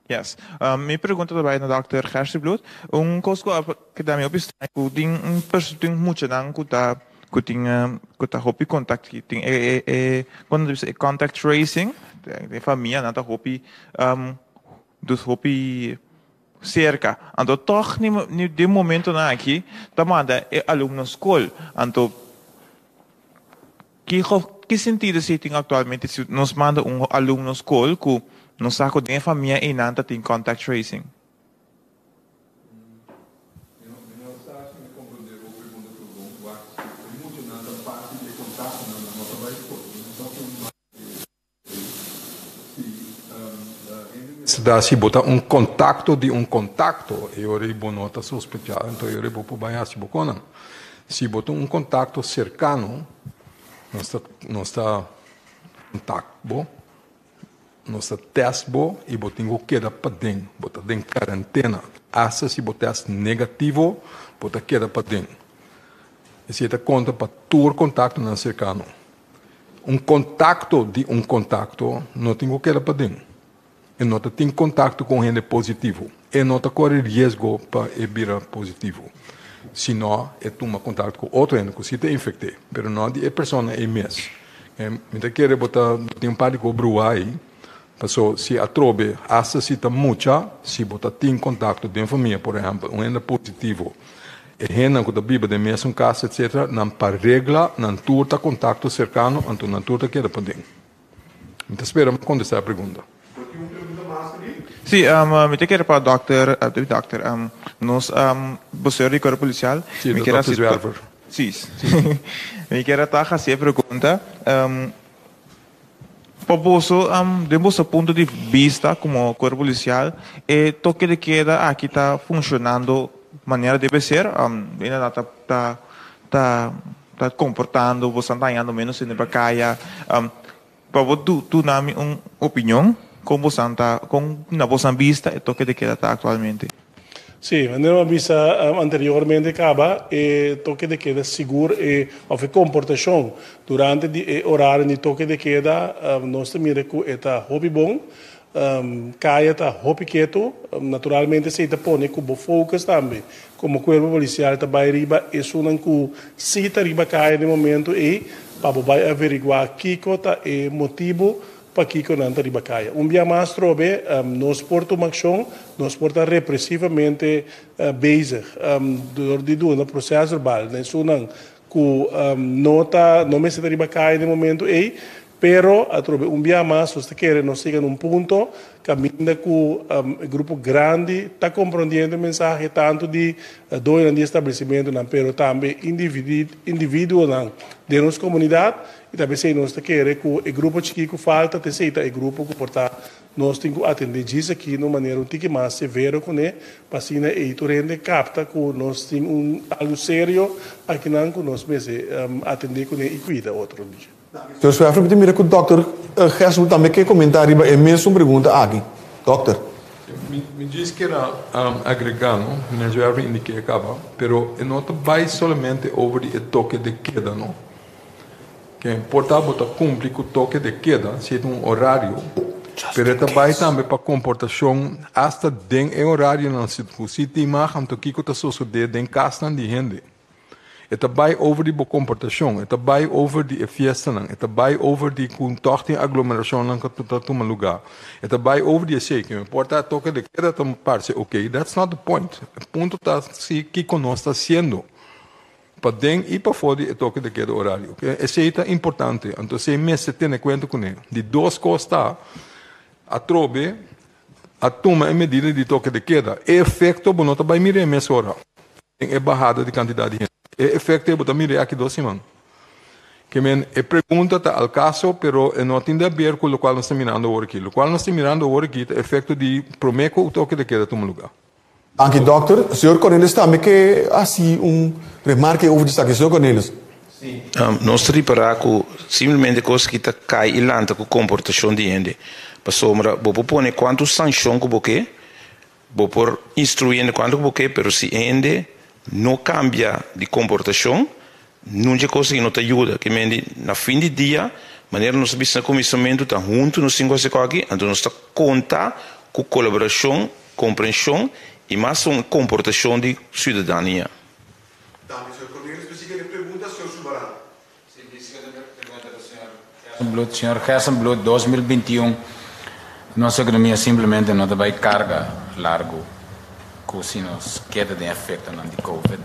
Yes. Mi pregunta ta bai na Dòkter Gerstenbluth. Un kos ku a keda mi hopi straño ku tin un perso tin muchanan ku ta ku tin ku ta hopi kontakt tin e e e kon nan ta bisa e contact tracing den familia nan ta hopi dus hopi. serka. Anto tòg ni ni den momentonan aki ta manda e alumno skol. Anto kiko ki sentido esei tin aktualmente si nos manda un alumno skol ku nos sa ku den e famia einan ta tin contact tracing? Da si bo ta un kontakto di un kontakto, e ora ei bo no ta sospechá, anto e ora ei bo por bai hasi bo konan. Si bo ta un kontakto serkano, nos ta nos ta kontak bo, nos ta tèst bo i bo tin ku keda paden, bo ta den karentena. Asta si bo tèst negativo, bo ta keda paden. Esei ta konta pa tur kontaktonan serkano. Un kontakto di un kontakto no tin ku keda paden. E no ta tin kontakto ku un hende positivo. E no ta kore riesgo pa e bira positivo. Si no, e tuma kontakto ku otro hende ku si ta infekt'é, pero no di e persona ei mes. Mi ta kere bo ta tin un par di kos bruha ei, paso si atrobe, asta si ta mucha, si bo ta tin kontakto den famia, por ehèmpel, un hende positivo, E hendenan ku ta biba den mesun kas etsetera, nan pa regla nan tur ta kontakto serkano, anto nan tur ta keda paden. Mi ta spera mi kontestá e pregunta. Sí, mi ta kere pa dòkter, dòkter, nos bosero di Kuerpo Polisial, Sí, mi kier dòkter hasi Zwerver. Sí, mi kier a ta hasi e pregunta, Pa boso, den boso punto di bista komo kuerpo polisial, e toke de keda aki ta funshonando manera debe ser? Inderdat ta ta ta ta komportando, boso ta hañando menos hende pa kaya. Pa bo duna mi un opinion kon boso ta kon na boso bista e toke de keda ta aktualmente? Sí, manera mi a bisa anteriormente caba, e toque de queda sigur e of e comportacion durante di e horario di toque de queda nos ta mira cu e ta hopi bon, caya ta hopi keto, naturalmente esey ta pone cu bo focus tambe como cuerpo policial ta bay riba esunnan cu si ta riba caya den momento ey pa bo bay averigua kico ta e motibo Pakiko nan ta riba kaya? Un bia mas trobe nos por tuma akshon, nos por ta represivamente bezig dor di duna proses verbal na esunnan ku no ta no mester ta riba kaya den momento ei, pero atrobe un bia mas nos ta kere nos yega na un punto kaminda ku e grupo grandi ta komprondiendo e mensahe tantu di doñonan di establesimentonan pero tambe individuonan den nos komunidat. I ta p'esei nos ta kere ku e grupo chikí ku falta ta esei ta e grupo ku por ta nos tin ku atendé djis aki na un manera un tiki mas severo kuné pa asina ei tur hende kapta ku nos tin un algu serio akinan ku nos mester atendé kuné i kuida otro dia. Señor Schweffer, mi ta mira ku Dòkter Gerson tambe ke komentá riba e mesun pregunta aki. Dòkter. Mi djis kier a agregá, no, meneer Schweffer indiké kaba, pero e no ta bai solamente over di e toke de keda, no. Ke importa bo ta kumpli ku toke de keda si e ta un orario, pero e ta bai tambe pa komportashon asta den e orarionan si ku si tin mag anto kiko ta sosodé den kasnan di hende. E ta bai over di bo komportashon, e ta bai over di e fiestanan, e ta bai over di ku tòg tin aglomerashonnan ku ta tuma lugá, e ta bai over di esei. Ke importa toke de keda ta parse oke, that's not the point. E punto ta si kiko nos ta hasiendo. Paden i pafó di e toke de keda orario. Esei ta importante, anto esei mester tene kuenta kuné. Di dos kos ta, atrobe a tuma e medida di toke de keda. E efekto bo no ta bai mir'é mesora den e bahada di kantidat di hende. E efekto ei bo ta mir'é aki dos siman. Ke men e pregunta ta al kaso, pero e no tin di aber ku lokual nos ta mirando awor aki. Lokual nos ta mirando awor aki ta efekto di promé ku toke de keda tuma lugá. Danki dokter. Señor Cornelis tambe ke hasi un remarke over di esaki. Señor Cornelis. Nos ta ripará ku simplemente kos ki ta kai i lanta ku komportashon di hende. Pasobra bo por pone kuantu sanshon ku bo ke, bo por instruí hende kuantu ku bo ke, pero si hende no kambia di komportashon, nunca e kos aki no ta yuda. Ke mende na fin di dia, manera nos a bisa na kuminsamentu, ta huntu nos tin ku hasi kòki, anto nos ta konta ku kolaborashon Komprenshon i mas un komportashon di siudadania. Danki, señor Cornelis. Mi siguiente pregunta, señor Subaran. Sí, mi siguiente pregunta ta señor Gerstenbluth. Señor Gerstenbluth, 2021 nos ekonomia simplemente no ta bai karga largu. ku si nos keda den efektonan di Covid,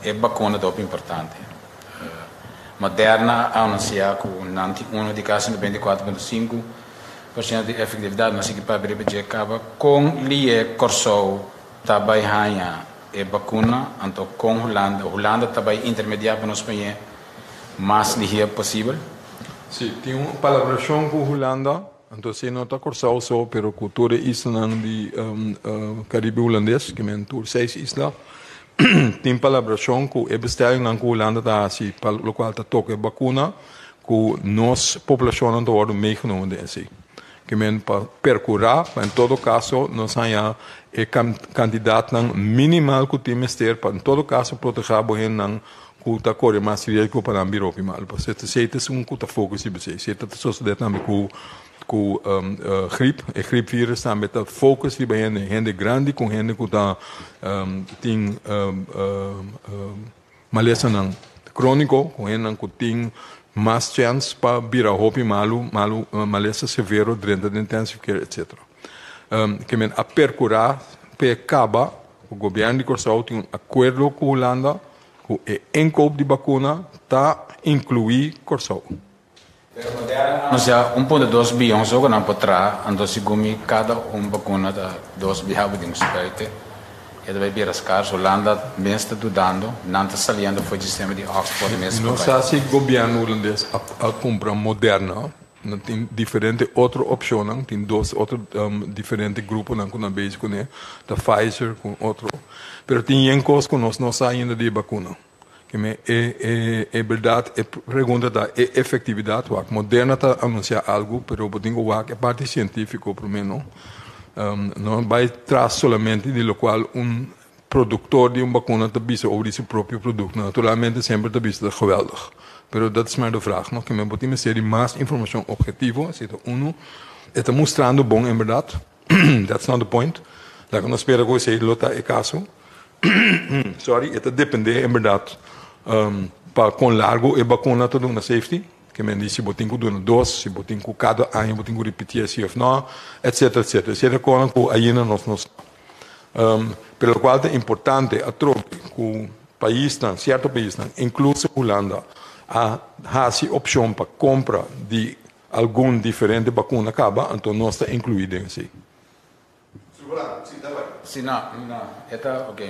e bakuna ta hopi importante. Moderna a anunsiá ku nan tin unu di kasi 94.5% di efektividat. Nos sigui papia riba dje kaba kon lié Kòrsou ta bai haña e bakuna, anto kon Hulanda, Hulanda ta bai intermediá pa nos pañ'é mas lihé posibel? Sí, tin un palabrashon ku Hulanda, anto esei no ta Kòrsou so, pero ku tur e islanan di Karibe Hulandes, ke men tur seis isla, tin palabrashon ku e bestellingnan ku Hulanda ta hasi pa lokual ta toka e bakuna, ku nos poblashonnan ta wòrdu meegenomen den esei. Ke men pa perkurá pa en todo kaso nos haña e kantidatnan minimal ku tin mester pa en todo kaso protehá bo hendenan ku ta kore mas riesgo pa nan bira hopi malu. Pasobra esei ta esun ku ta focus riba esei. Esei ta sosodé tambe ku ku grip. E gripvirus tambe ta focus riba hende, hende grandi ku hende ku ta tin malesanan króniko, ku hendenan ku tin mas chèns pa bira hopi malu, malu, malesa severo, drenta den intensive care, etcetera. Ke men a perkurá p'e kaba ku gobièrnu di Kòrsou tin un akuerdo ku Hulanda ku e inkoop di bakuna ta inkluí Kòrsou. Pero Moderna a anunsiá 1.2 biyon so ku nan por traha, anto segun mi kada un bakuna ta dos biaha bo tin ku spuite, e ta bai bira skars. Hulanda mes ta dudando, nan ta saliendo for di sistema di Oxford mes ku bai. No sa si gobièrnu hulandes a kumpra Moderna. Nan tin diferente otro opcionnan, tin dos otro diferente gruponan cu nan bezig cune, ta Pfizer cu otro, pero tin yen cos cu nos no sa ainda di e vacuna. Keme e e e berdad e pregunta ta e efectividad, wak Moderna ta anuncia algo pero bo tin cu wak e parti cientifico prome no, no bay tras solamente di locual un Productor di un vacuna ta bisa over di su propio producto. Naturalmente semper ta bisa ta geweldig. Pero dat is maar de vraag no. Kimen bo tin mester di mas informacion objetivo, esei ta uno. E ta mustrando bon en berdad. That's not the point. Laga nos spera cu esei lo ta e caso. Sorry, e ta depende en berdad pa con largo e vacuna ta duna safety. Kimen di si bo tin cu duna dos, si bo tin cu cada aña bo tin cu ripiti esei of no, etcetera, etcetera. Esei ta cosnan cu ainda nos no sa. Pero locual ta importante atrobe cu paisnan, cierto paisnan, incluso Hulanda, a haci opcion pa compra di algun diferente vacuna caba, anto nos ta inclui den esey. Si, no, no, e ta ok.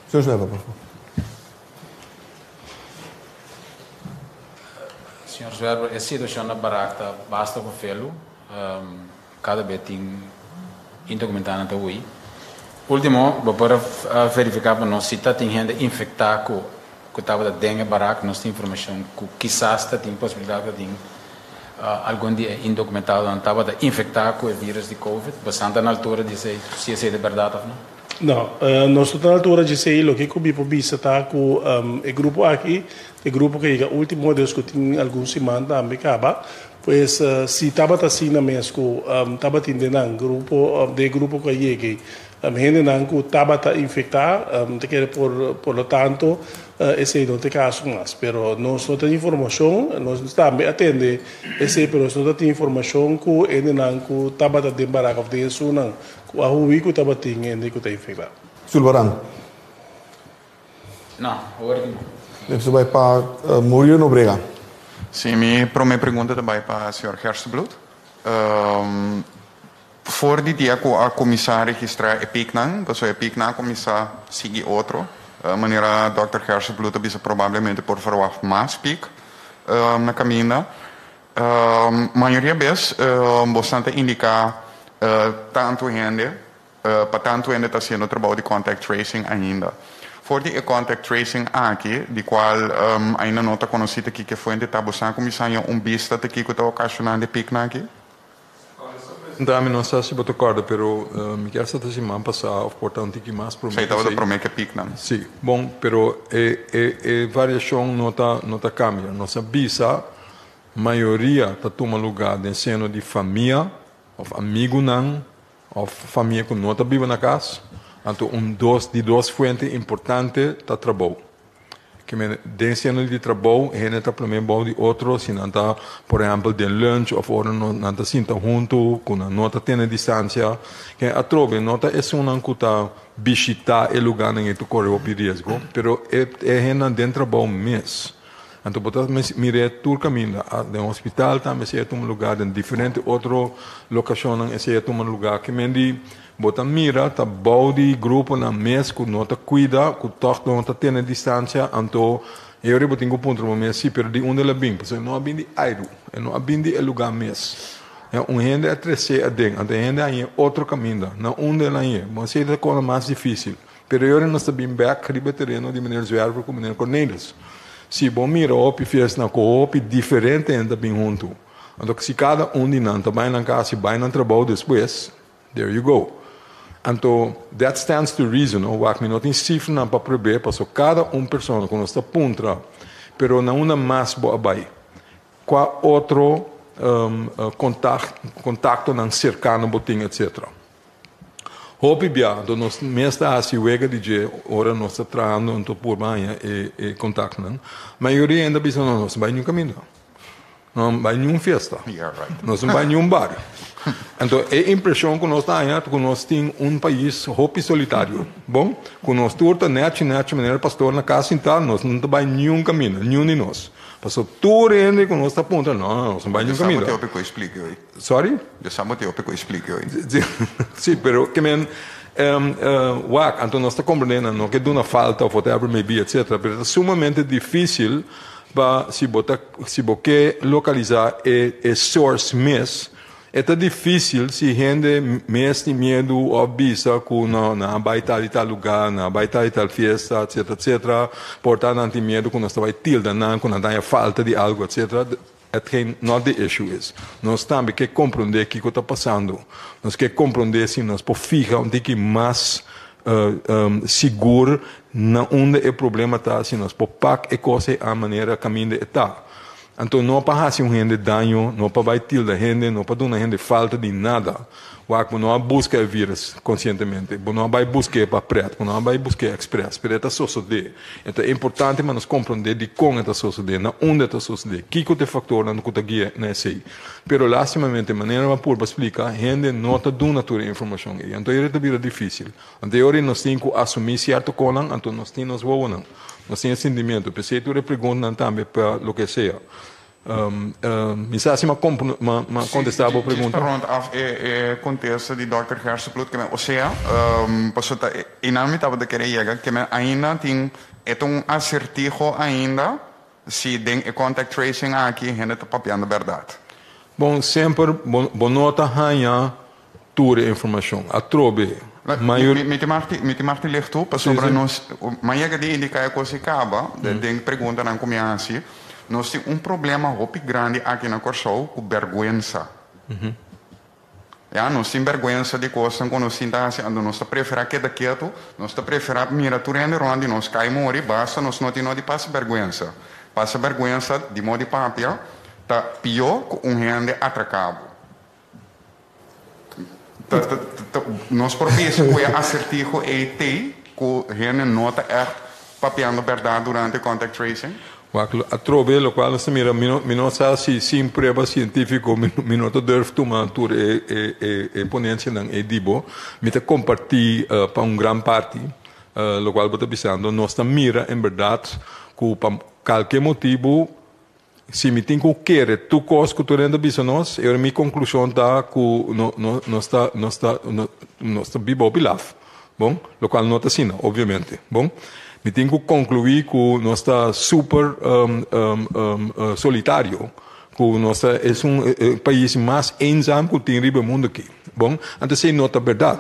Señor Schlepper, por favor. Señor Zwerber, e situacion na Barak ta basta cu felu. Kada be tin indokumentanan ta hui. Ultimo, bo por a verifiká pa nos si ta tin hende infektá ku ku tabata den e barak. Nos tin informashon ku kisas ta tin posibilidat ku ta tin algun di e indokumentadonan tabata infektá ku e virus di covid. Bosan ta na altura di esei, si esei ta bèrdat òf no? No, nos no ta na altura di esei. Loke ku mi por bisa ta ku e grupo aki ta e grupo ku a yega ultimo, dus ku tin algun siman tambe kaba. Pues si tabata asina mes ku tabatin den nan grupo, den e grupo ku a yega ei, hendenan ku tabata infektá, ta kere por por lo tanto esei no ta e kaso mas. Pero nos no tin informashon, nos tambe a tende esei, pero nos no ta tin informashon ku hendenan ku tabata den barak òf den esunnan ku a hui ku tabatin hende ku ta infektá. Sulvaran. No, awor ki no. Nos ta bai pa Muriel Nobrega. Sí, mi prome pregunta ta bai pa señor Gerstenbluth. For di dia ku a kuminsá registrá e piknan, pasobra e piknan a kuminsá sigui otro, manera dòkter Gerstenbluth a bisa probablemente por verwagt mas pik na kaminda. Mayoria bes bosnan ta indiká tantu hende Pa tantu hende ta hasiendo trabou di contact tracing ainda. For di e contact tracing aki, di cual ainda no ta conoci ta kiko e fuente ta, bosan a cuminsa haña un bista ta kiko ta ocasionando e pieknan aki? Presenta mi no sa si bo ta corda pero mi kier sa ta siman pasa of por ta un tiki mas prome Esei tabata prome ke pieknan. Si, bon, pero e e e variacion no ta no ta cambia. Nos a bisa mayoria ta tuma lugar den seno di famia of amigunan Of famia ku no ta biba na kas, anto un dos di dos fuente importante ta trabou. Ke men den seno di trabou hende ta promé bou di otro si nan ta por ehèmpel den lunch òf ora nan ta sinta huntu ku nan no ta tene distansia. Ke atrobe no ta esunnan ku ta bishitá e lugánan ei ta kore hopi riesgo, pero e e hendenan den trabou mes. Anto bo ta mir'é tur kaminda, den hospital tambe esei a tuma lugá, den diferente otro lokashonnan esei a tuma lugá. Ke men di Bo ta mira ta bou di gruponan mes ku no ta kuida, ku tòg no ta tene distansia, anto e ora bo tin ku puntra bo mes, si, pero di unda el a bin? Pasobra e no a bin di airu, e no a bin di e lugá mes. Ya, un hende a tres'é aden, anto e hende a hañ'é otro kaminda. Na unda el a hañ'é? Bon, esei ta kos mas difísil. Pero e ora nos ta bin bèk riba e tereno di meneer Zwerver ku meneer Cornelis. Si bo mira hopi fiestanan ku hopi diferente hende ta bin huntu, anto si kada un di nan ta bai nan kas i bai nan trabou despues, There you go. Anto, that stands to reason, no? Wak, mi no tin sifranan pa prob'é, paso kada un persona ku nos ta puntra, pero na unda mas bo a bai? Kua otro kontaktonan serkano bo tin, etsetera. Hopi bia, anto nos mes ta hasi wega di dje ora nos ta trahando anto purba haña e kontaktonan. Mayoria hende a bisa, no, nos no bai niun kaminda. No bai niun fiesta. Nos no bai niun bar. Anto e impreshon ku nos ta haña ta ku nos tin un pais hopi solitario. Bon, ku nos tur ta nechi nechi manera pastor na kas sintá, nos no ta bai niun kaminda, niun di nos. Pasobra tur hende ku nos ta puntra, no, nos no bai niun kaminda. Sorry? Sí, pero ke men wak, anto nos ta komprendé nan no ke duna falta of whatever may be, etcetera, pero ta sumamente difísil Pa si bo ta si bo ke lokalisá e e source mes, e ta difísil si hende mes tin miedu òf bisa ku no nan a bai tal i tal lugá, nan a bai tal i tal fiesta, etcetera etcetera. Por ta nan tin miedu ku nos ta bai tilda nan, ku nan ta haña falta di algu, etcetera. Hetgeen not the issue is. Nos tambe ke komprondé kiko ta pasando. Nos ke komprondé si nos por fiha un tiki mas sigur na unda e problema ta, si nos por pak e kos ei a manera kaminda e ta. Anto no pa hasi un hende daño, no pa bai tilda hende, no pa duna hende falta di nada. Wak, bo no a buska e virus konsientemente, bo no a bai busk'é pa pret, bo no a bai busk'é ekspres, pero e ta sosodé. E ta importante pa nos komprondé dikon e ta sosodé, na unda e ta sosodé, kiko ta e faktornan ku ta guia na esei. Pero lastimamente, manera mi a purba splika, hende no ta duna tur e informashon ei. Anto e ta bira difísil. Anto e ora ei nos tin ku asumí sierto konan, anto nos tin nos wowonan, nos tin e sintimentu. P'esei tur e preguntanan tambe pa loke sea. Mi sa si m'a kontestá bo pregunta. Djis pa rond af e kontesta di dòkter Gerstenbluth ke men osea pasobra ta einan mi tabata kere yega ke men ainda tin e ta un asertiho ainda si den e contact tracing aki hende ta papiando bèrdat. Bon semper bo no ta haña tur e informashon atrobe mayor. Mi tin mag mi tin mag di leg tu pasobra nos m'a yega di indiká e kos ei kaba den preguntanan ku mi a hasi. Nos tin un problema hopi grandi aki na Kòrsou ku bèrgwensa. Ya, nos tin bèrgwensa di kosnan ku nos tin ta hasi, anto nos ta preferá keda ketu, nos ta preferá mira tur hende rònt di nos kai muri, basta nos no tin no di pasa bèrgwensa. Pasa bèrgwensa di modo di papia ta pió ku un hende atraká bo. Ta, ta, ta, nos por bisa ku e asertiho ei t'ei ku hende no ta ègt papiando bèrdat durante contact tracing? Wak, atrobe lokual nos ta mira, mi no, mi no sa si sin prueba sientífiko mi, mi no ta durf tuma tur e, e, e, e ponensianan ei di bo. Mi ta kompartí pa un gran parti lokual bo ta bisando. Nos ta mira en bèrdat ku pa kalke motibu Si mi tin ku kere tur kos ku tur hende a bisa nos, e ora mi konklushon ta ku no no nos ta nos ta nos ta biba hopi laf, bon, lokual no ta asina, obviamente, bon. Mi tin ku konkluí ku nos ta super solitario, ku nos ta esun e pais mas eenzaam ku tin riba e mundu aki. Bon, anto esei no ta bèrdat.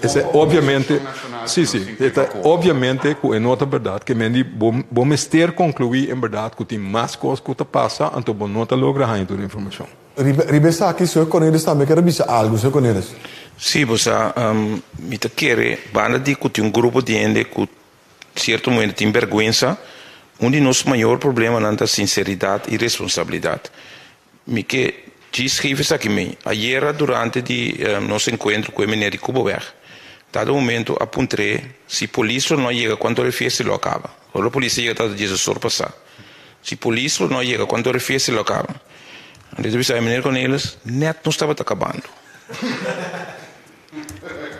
Esei obviamente, sí, sí, e ta obviamente ku e no ta bèrdat, ke men di bo bo mester konkluí en bèrdat ku tin mas kos ku ta pasa, anto bo no ta logra haña tur e informashon. Riba riba esaki, señor Cornelis tambe ker a bisa algu, señor Cornelis. Sí, bo sa, mi ta kere banda di ku tin un grupo di hende ku sierto momento tin bèrgwensa, un di nos mayor problemanan ta sinseridat i responsabilidat. Mi ke djis geef esaki mee. Ayera durante di nos enkuentro ku e meneer di Kuboweg, Dado momento a puntr'é si polis lo no a yega kuantu ora e fiesta lo a kaba. Ora polis a yega tabata diesdos or pasá. Si polis lo no a yega kuantu ora e fiesta lo a kaba. Anto e ta bisa, Meneer Cornelis, nèt nos tabata kabando.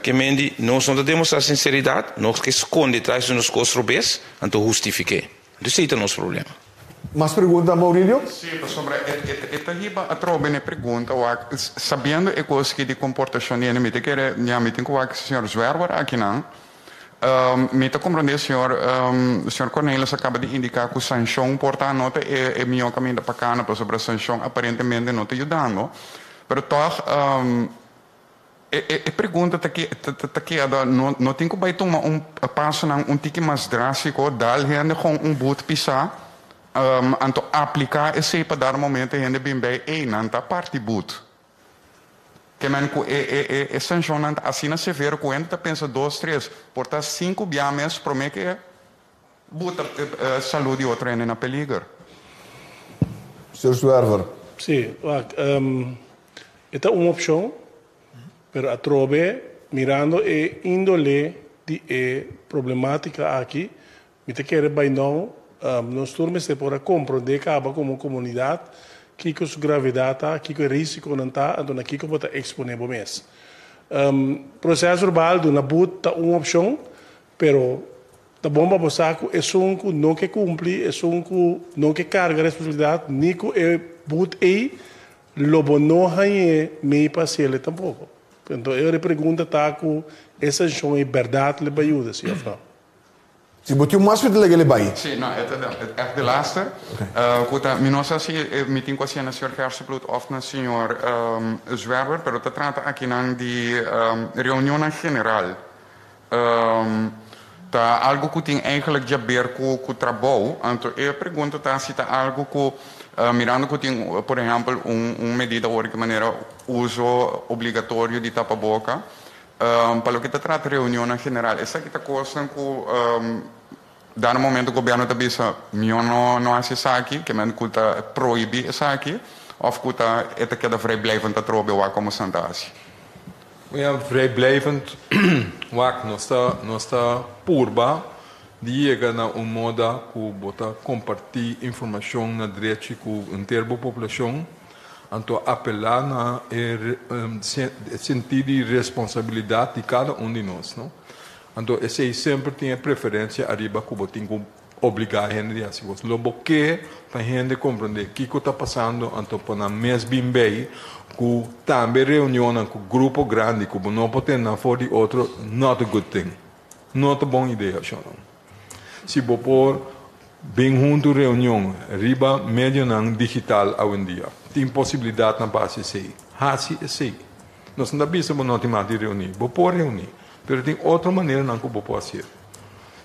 Ke men di, nos no ta demostrá sinseridat, nos ke skonde tras di nos kos robes, anto hustifik'é. Anto esei ta nos problema. Mas pregunta, Maurilio? Sí, pasobra e ta hiba atrobe n'e pregunta wak, sabiendo e kos aki di komportashon di hende, mi ta kere, ya, mi tin ku wak señor Zwerwer akinan. Mi ta komprondé señor, señor Cornelis a kaba di indiká ku sanshon por ta no ta e mihó kaminda pa kana, pasobra sanshon aparentemente no ta yudando. Pero tòg, E pregunta ta ta keda, no no tin ku bai tuma un pasonan un tiki mas drástiko, dal hende kon un but pisá, anto apliká esei pa dar momento hende bin bei, ey nan ta parti but. Ke men ku e e e e sanshonnan ta asina severo ku hende ta pensa dos tres, por ta sinku bia mes promé ke buta salú di otro hende na peliger. Señor Zwerver. Sí, wak, e ta un opshon, pero atrobe mirando e índole di e problemátika aki, mi ta kere bai nou, nos tur mester por a komprondé kaba komo komunidat kiko su gravedat ta, kiko e risikonan ta, anto na kiko bo ta eksponé bo mes. Proseso verbal duna but ta un opshon, pero Ta bon pa bo sa ku esun ku no ke kumpli, esun ku no ke karga responsabilidat, ni ku e but ei, lo bo no hañ'é mei pa hasiel tampoko. Anto e ora e pregunta ta ku e sanshon ei bèrdat le bai yuda, si òf no. Si bo tin un mas pidi laga le bai. Si, no, e ta ègt de laatste. Ku ta, mi no sa si mi tin ku hasié na señor Gerstenbluth òf na señor Zwerwer, pero ta trata akinan di reunionnan general. Ta algo ku tin eigenlijk djaber ku ku trabou. Anto e pregunta ta si ta algo ku mirando ku tin por ehèmpel un un medida awor ki manera uso obligatorio di tapaboka pa loke ta trata reunionnan general esaki ta kosnan ku dado momento gobièrnu ta bisa mihó no no hasi esaki ke men ku ta prohibí esaki òf ku ta e ta keda vrijblijvend atrobe wak komo Santa hasi. Ja, vrijblijvend wak nos ta nos ta purba di yega na un moda ku bo ta kompartí informashon na drechi ku henter bo poblashon, anto apelá na e sentí di responsabilidat di kada un di nos, no. Anto esei semper tin e preferensia ariba ku bo tin ku obligá hende di hasi kos. Lo bo ke pa hende komprondé kiko ta pasando, anto pa nan mes bin bei ku tambe reunionnan ku grupo grandi ku bo no por tene nan for di otro, not a good thing. No ta bon idea, shonnan. Si bo por bin huntu reunion riba medionan digital awendia, tin posibilidatnan pa hasi esei. Hasi esei. Nos no ta bisa bo no tin mas di reuní. Bo por reuní, pero tin otro maneranan ku bo por hasié.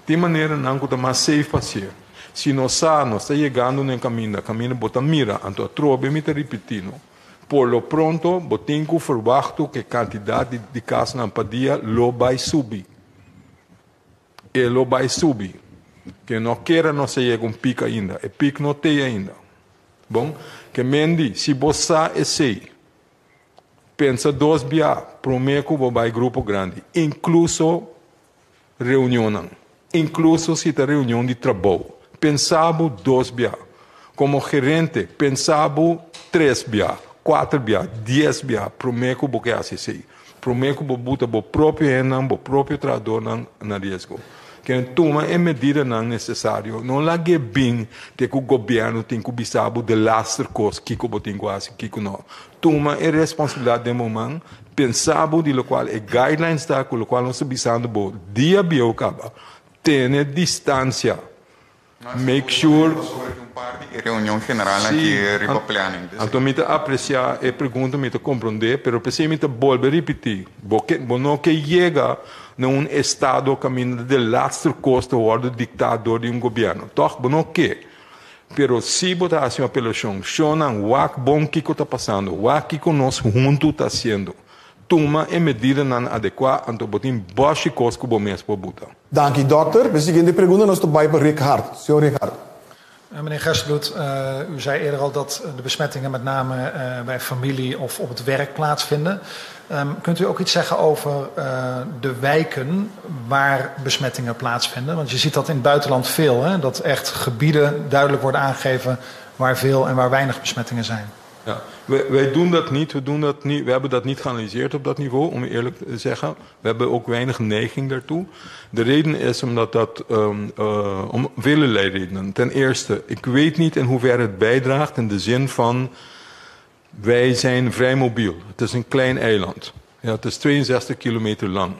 Tin maneranan ku ta mas safe pa hasié. Si nos sa nos ta yegando na e kaminda, kaminda bo ta mira, anto atrobe mi ta ripití no, por lo pronto bo tin ku ferwachtu ku e kantidat di di kasnan pa dia lo bai subi. E lo bai subi. Ke no kere nos a yega un pik ainda. E pik no t'ei ainda. Bon, ke men di, si bo sa esei, Pensa dos bia promé ku bo bai grupo grandi, inkluso reunionnan, inkluso si ta reunion di trabou. Pensa bo dos bia. Komo gerente, pensa bo tres bia, kuater bia, dies bia promé ku bo ke hasi esei. Promé ku bo buta bo propio hendenan, bo propio trahadornan na riesgo. Ken tuma e medidanan nesesario. No lag'é bin te ku gobièrnu tin ku bisa bo delaster kos kiko bo tin ku hasi, kiko no. Tuma e responsabilidat den bo man, pensa bo di lokual e guidelines ta ku lokual nos ta bisando bo dia bieu kaba. Tene distansia. Make sure. E reunion general aki riba planning. Anto mi ta aprecia e pregunta, mi ta comprende, pero p'esei mi ta bolbe ripiti, bo ke, bo no ke yega na un estado caminda de laatste cos ta wordo dicta door di un gobierno, toch? Bo no ke. Pero si bo ta haci un apelacion, shownan, wak bon kico ta pasando, wak kico nos hunto ta haciendo. Tuma e medidanan adekua anto bo tin boshi kos ku bo mes por buta. Danki dòkter. E siguiente pregunta nos ta bai pa Rick Hart. Señor Rick Hart. Meneer Gerstenbluth, u zei eerder al dat de besmettingen met name bij familie of op het werk plaatsvinden. Kunt u ook iets zeggen over de wijken waar besmettingen plaatsvinden? Want je ziet dat in het buitenland veel, hè? Dat echt gebieden duidelijk worden aangegeven waar veel en waar weinig besmettingen zijn. Ja, wij doen dat niet. We doen dat niet. We hebben dat niet geanalyseerd op dat niveau, om eerlijk te zeggen. We hebben ook weinig neiging daartoe. De reden is omdat dat, om vele redenen. Ten eerste, ik weet niet in hoeverre het bijdraagt in de zin van, wij zijn vrij mobiel. Het is een klein eiland. Ja, het is 62 kilometer lang.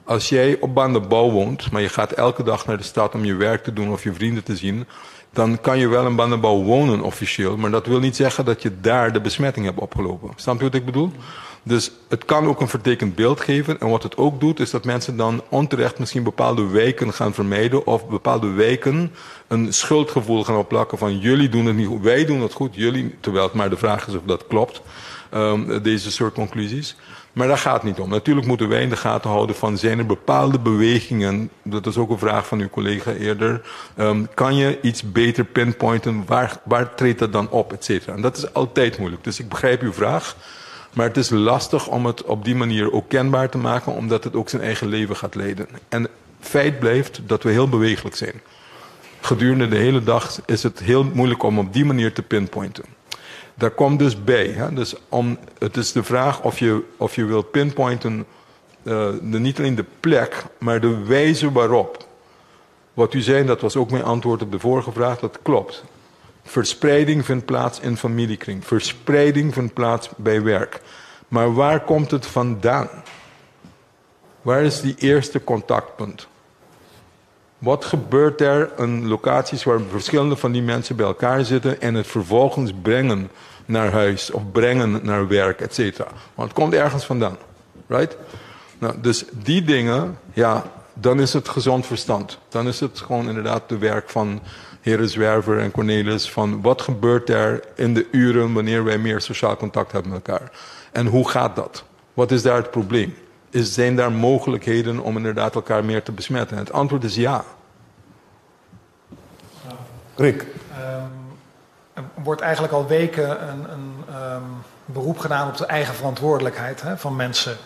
Als jij op Bandabouw woont, maar je gaat elke dag naar de stad om je werk te doen of je vrienden te zien, dan kan je wel in Bandabouw wonen officieel, maar dat wil niet zeggen dat je daar de besmetting hebt opgelopen. Snap je wat ik bedoel? Dus het kan ook een vertekend beeld geven. En wat het ook doet, is dat mensen dan onterecht misschien bepaalde wijken gaan vermijden of bepaalde wijken een schuldgevoel gaan opplakken van jullie doen het niet goed, wij doen het goed, jullie, terwijl het maar de vraag is of dat klopt, deze soort conclusies. Maar daar gaat het niet om. Natuurlijk moeten wij in de gaten houden van zijn er bepaalde bewegingen, dat is ook een vraag van uw collega eerder, kan je iets beter pinpointen, waar treedt dat dan op, et cetera. En dat is altijd moeilijk. Dus ik begrijp uw vraag, maar het is lastig om het op die manier ook kenbaar te maken, omdat het ook zijn eigen leven gaat leiden. En feit blijft dat we heel bewegelijk zijn. Gedurende de hele dag is het heel moeilijk om op die manier te pinpointen. Daar komt dus bij. Hè? Dus het is de vraag of je wilt pinpointen, niet alleen de plek, maar de wijze waarop. Wat u zei, dat was ook mijn antwoord op de vorige vraag, dat klopt. Verspreiding vindt plaats in familiekring. Verspreiding vindt plaats bij werk. Maar waar komt het vandaan? Waar is die eerste contactpunt? Wat gebeurt er in locaties waar verschillende van die mensen bij elkaar zitten en het vervolgens brengen naar huis of brengen naar werk, et cetera? Want het komt ergens vandaan, right? Dus die dingen, ja, dan is het gezond verstand. Dan is het gewoon inderdaad de werk van heren Zwerver en Cornelis van wat gebeurt er in de uren wanneer wij meer sociaal contact hebben met elkaar? En hoe gaat dat? Wat is daar het probleem? Zijn daar mogelijkheden om inderdaad elkaar meer te besmetten? En het antwoord is ja. Rick? Er wordt eigenlijk al weken een beroep gedaan op de eigen verantwoordelijkheid, hè, van mensen.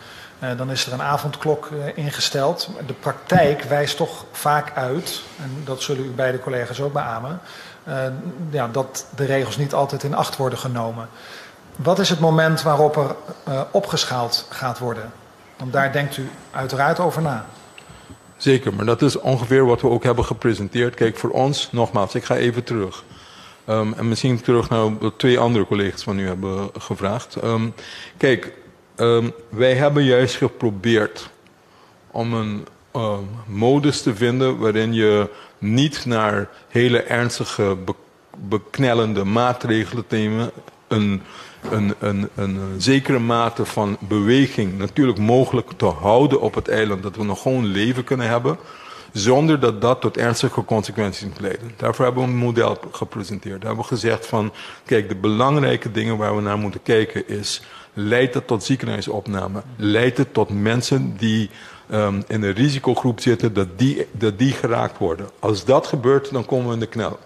Dan is er een avondklok ingesteld. De praktijk wijst toch vaak uit, en dat zullen u beide collega's ook beamen, dat de regels niet altijd in acht worden genomen. Wat is het moment waarop er opgeschaald gaat worden? Want daar denkt u uiteraard over na. Zeker, maar dat is ongeveer wat we ook hebben gepresenteerd. Kijk, voor ons, nogmaals, ik ga even terug. En misschien terug naar wat twee andere collega's van u hebben gevraagd. Wij hebben juist geprobeerd om een modus te vinden waarin je niet naar hele ernstige, beknellende maatregelen te nemen, een zekere mate van beweging natuurlijk mogelijk te houden op het eiland, dat we nog gewoon leven kunnen hebben, zonder dat dat tot ernstige consequenties moet leiden. Daarvoor hebben we een model gepresenteerd. Daar hebben we gezegd van, kijk, de belangrijke dingen waar we naar moeten kijken is, leidt dat tot ziekenhuisopname? Leidt het tot mensen die in een risicogroep zitten, dat die geraakt worden? Als dat gebeurt, dan komen we in de knel.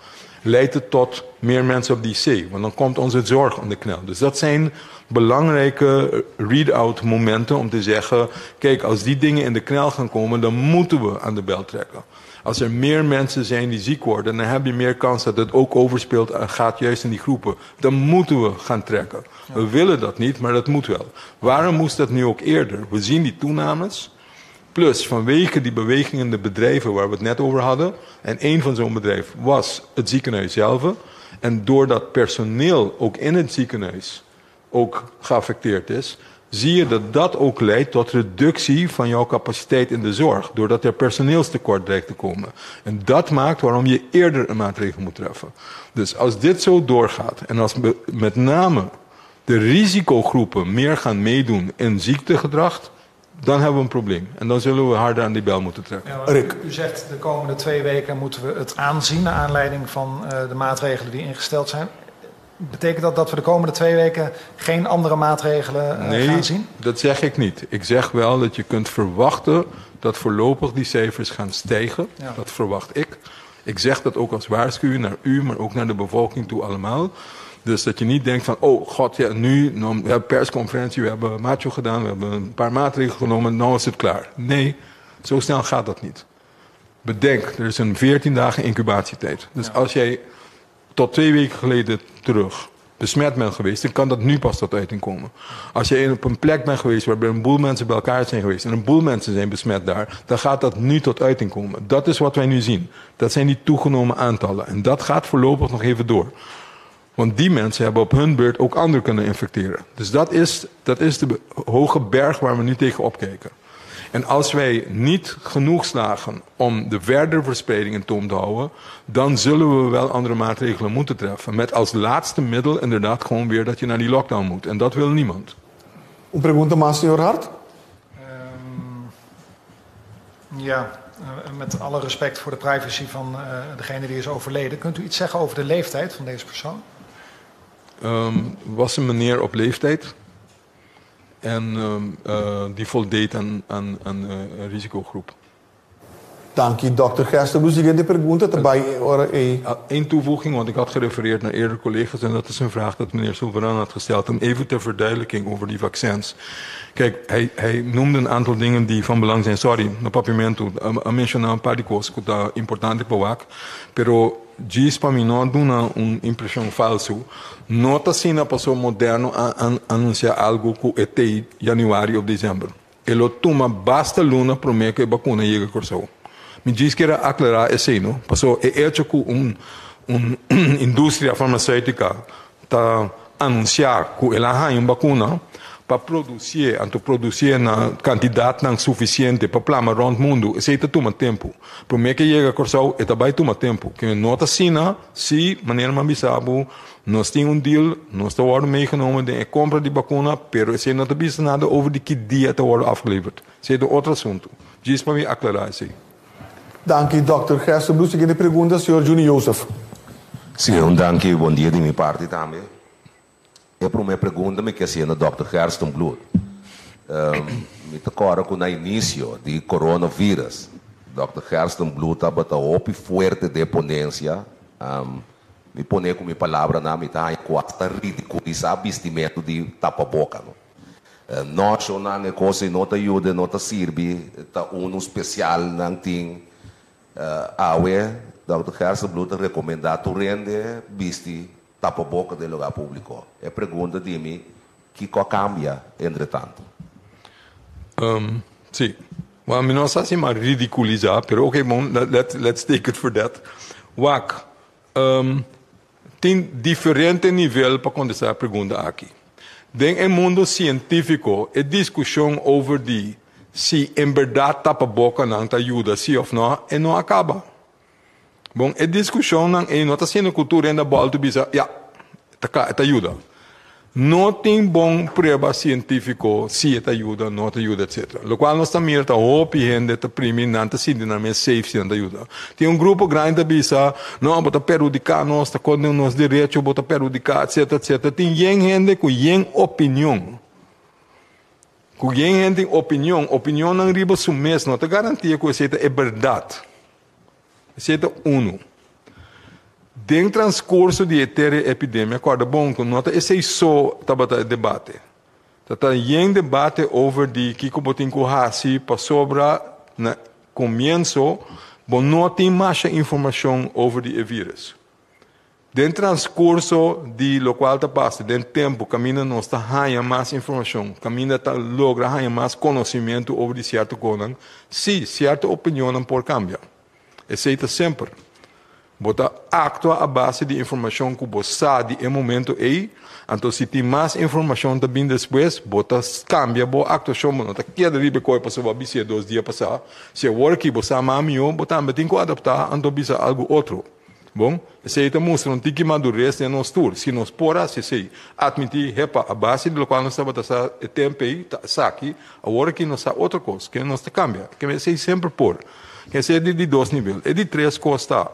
Leidt het tot meer mensen op die IC? Want dan komt onze zorg aan de knel. Dus dat zijn belangrijke read-out momenten om te zeggen, kijk, als die dingen in de knel gaan komen, dan moeten we aan de bel trekken. Als er meer mensen zijn die ziek worden, dan heb je meer kans dat het ook overspeelt en gaat juist in die groepen. Dan moeten we gaan trekken. We willen dat niet, maar dat moet wel. Waarom moest dat nu ook eerder? We zien die toenames. Plus, vanwege die beweging in de bedrijven waar we het net over hadden, en één van zo'n bedrijf was het ziekenhuis zelf, en doordat personeel ook in het ziekenhuis ook geaffecteerd is, zie je dat dat ook leidt tot reductie van jouw capaciteit in de zorg, doordat er personeelstekort dreigt te komen. En dat maakt waarom je eerder een maatregel moet treffen. Dus als dit zo doorgaat, en als we met name de risicogroepen meer gaan meedoen in ziektegedrag, dan hebben we een probleem. En dan zullen we harder aan die bel moeten trekken. Ja, Rick. U zegt de komende 2 weken moeten we het aanzien naar aanleiding van de maatregelen die ingesteld zijn. Betekent dat dat we de komende 2 weken geen andere maatregelen gaan zien? Nee, dat zeg ik niet. Ik zeg wel dat je kunt verwachten dat voorlopig die cijfers gaan stijgen. Ja. Dat verwacht ik. Ik zeg dat ook als waarschuwing naar u, maar ook naar de bevolking toe allemaal. Dus dat je niet denkt van, oh god, ja, nu, we hebben persconferentie, we hebben macho gedaan, we hebben een paar maatregelen genomen, nou is het klaar. Nee, zo snel gaat dat niet. Bedenk, er is een 14 dagen incubatietijd. Dus als jij tot 2 weken geleden terug besmet bent geweest, dan kan dat nu pas tot uiting komen. Als je op een plek bent geweest waarbij een boel mensen bij elkaar zijn geweest en een boel mensen zijn besmet daar, dan gaat dat nu tot uiting komen. Dat is wat wij nu zien. Dat zijn die toegenomen aantallen. En dat gaat voorlopig nog even door. Want die mensen hebben op hun beurt ook anderen kunnen infecteren. Dus dat is de hoge berg waar we nu tegen opkijken. En als wij niet genoeg slagen om de verdere verspreiding in toom te houden, dan zullen we wel andere maatregelen moeten treffen. Met als laatste middel inderdaad gewoon weer dat je naar die lockdown moet. En dat wil niemand. Een pregunta más, señor Hart? Ja, met alle respect voor de privacy van degene die is overleden. Kunt u iets zeggen over de leeftijd van deze persoon? Was een meneer op leeftijd. En die voldeed aan een risicogroep. Dank je, dokter Gerstenbluth. Siguiente pregunta, daarbij ora e- Eén toevoeging, want ik had gerefereerd naar eerdere collega's en dat is een vraag dat meneer Sulvaran had gesteld. En even ter verduidelijking over die vaccins. Kijk, hij noemde een aantal dingen die van belang zijn. Sorry, no papiamento. A mencionar een paar cosas que tá importante para o pero diz para mim não dá uma impressão falsa. Não está sendo a pessoa moderna a anunciar algo que é até januário ou dezembro. Ele toma basta luna para mim que a vacuna chega a Corsão. Me diz que era aclarar esse, não? Passou é hecho que um indústria farmacêutica tá anunciar que ela tem uma vacuna para produzir, anto produzir na quantidade não suficiente para plama rond mundo, esse aí toma tempo. Por mim que chega a Corsão, é também toma tempo. Que nota sina, se maneira mais sabe, nós temos um deal, nós está worden meegenomen de compra de vacuna, pero esse não está nada over de que dia está worden afgeleverd. Esse é outro assunto. Diz para mim aclarar isso. Dank u, dokter Gerstenbluth. Siguiente pregunta, señor Juni Joseph. Sí, un dank u, bon dia di mi parti tambe. E promé pregunta mi ke hasi na dòkter Gerstenbluth. Mi ta kòrda ku na inisio di coronavirus, dòkter Gerstenbluth tabata hopi fuerte den ponensia. Mi pone ku mi palabranan, mi ta haña ku asta ridikulisá bistimentu di tapaboka. No, no shownan e kos ei no ta yuda, no ta sirbi, ta unu spesial nan tin. Awe, dòkter Gerstenbluth ta rekomendá tur hende bisti tapaboka den lugá públiko. E pregunta di mi, kiko a kambia entretantu? Sí. Well, mi no sa si mi a ridikulisá, pero oké, bon, let's take it for that. Wak, tin diferente nivel pa kontestá e pregunta aki. Den e mundo sientífiko, e diskushon over di si en bèrdat tapabokanan ta yuda sí òf nò, e no a kaba. Bon, e diskushonnan ei no ta siendo ku tur hende a bòltu bisa, ya, ta kla, e ta yuda. No tin bon prueba sientífiko si e ta yuda, no ta yuda, etcetera. Lokual nos ta mira ta hopi hende ta primi, nan ta sinti nan mes safe si nan ta yuda. Tin un grupo grandi ta bisa, no, bo ta perhudiká nos, ta kontra nos derecho, bo ta perhudiká, etcetera, etcetera. Tin yen hende ku yen opinion. Ku yen hende tin opinion, opinionnan riba su mes no ta garantia ku esei ta e bèrdat. Esei ta unu. Den transkurso di e tere epidemia, kòrda bon ku no ta esei so tabata e debate. Ta ta yen debate over di kiko bo tin ku hasi pasobra na komienso bo no tin masha informashon over di e virus. Den transkurso di lokual ta pasa den tempu kaminda nos ta haña mas informashon, kaminda ta logra haña mas konosimentu over di sierto konan, sí, sierto opinionnan por kambia. Esei ta semper. Bo ta aktua a base di informashon ku bo sa di e momento ei, anto si tin mas informashon ta bin despues, bo ta kambia bo aktuashon, bo no ta keda riba e koi pasobra bo a bis'é dos dia pasá. Si awor aki bo sa mas mihó, bo tambe tin ku adaptá anto bisa algu otro. Bon, esei ta mustra un tiki madures den nos tur. Si nos por hasi esei, atmití, hepa, a base di lokual nos tabata sa e tempu ei, ta esaki, awor aki nos sa otro kos, ke nos ta kambia. Ke esei semper por. Esei e di dos nivel. E di tres kos ta,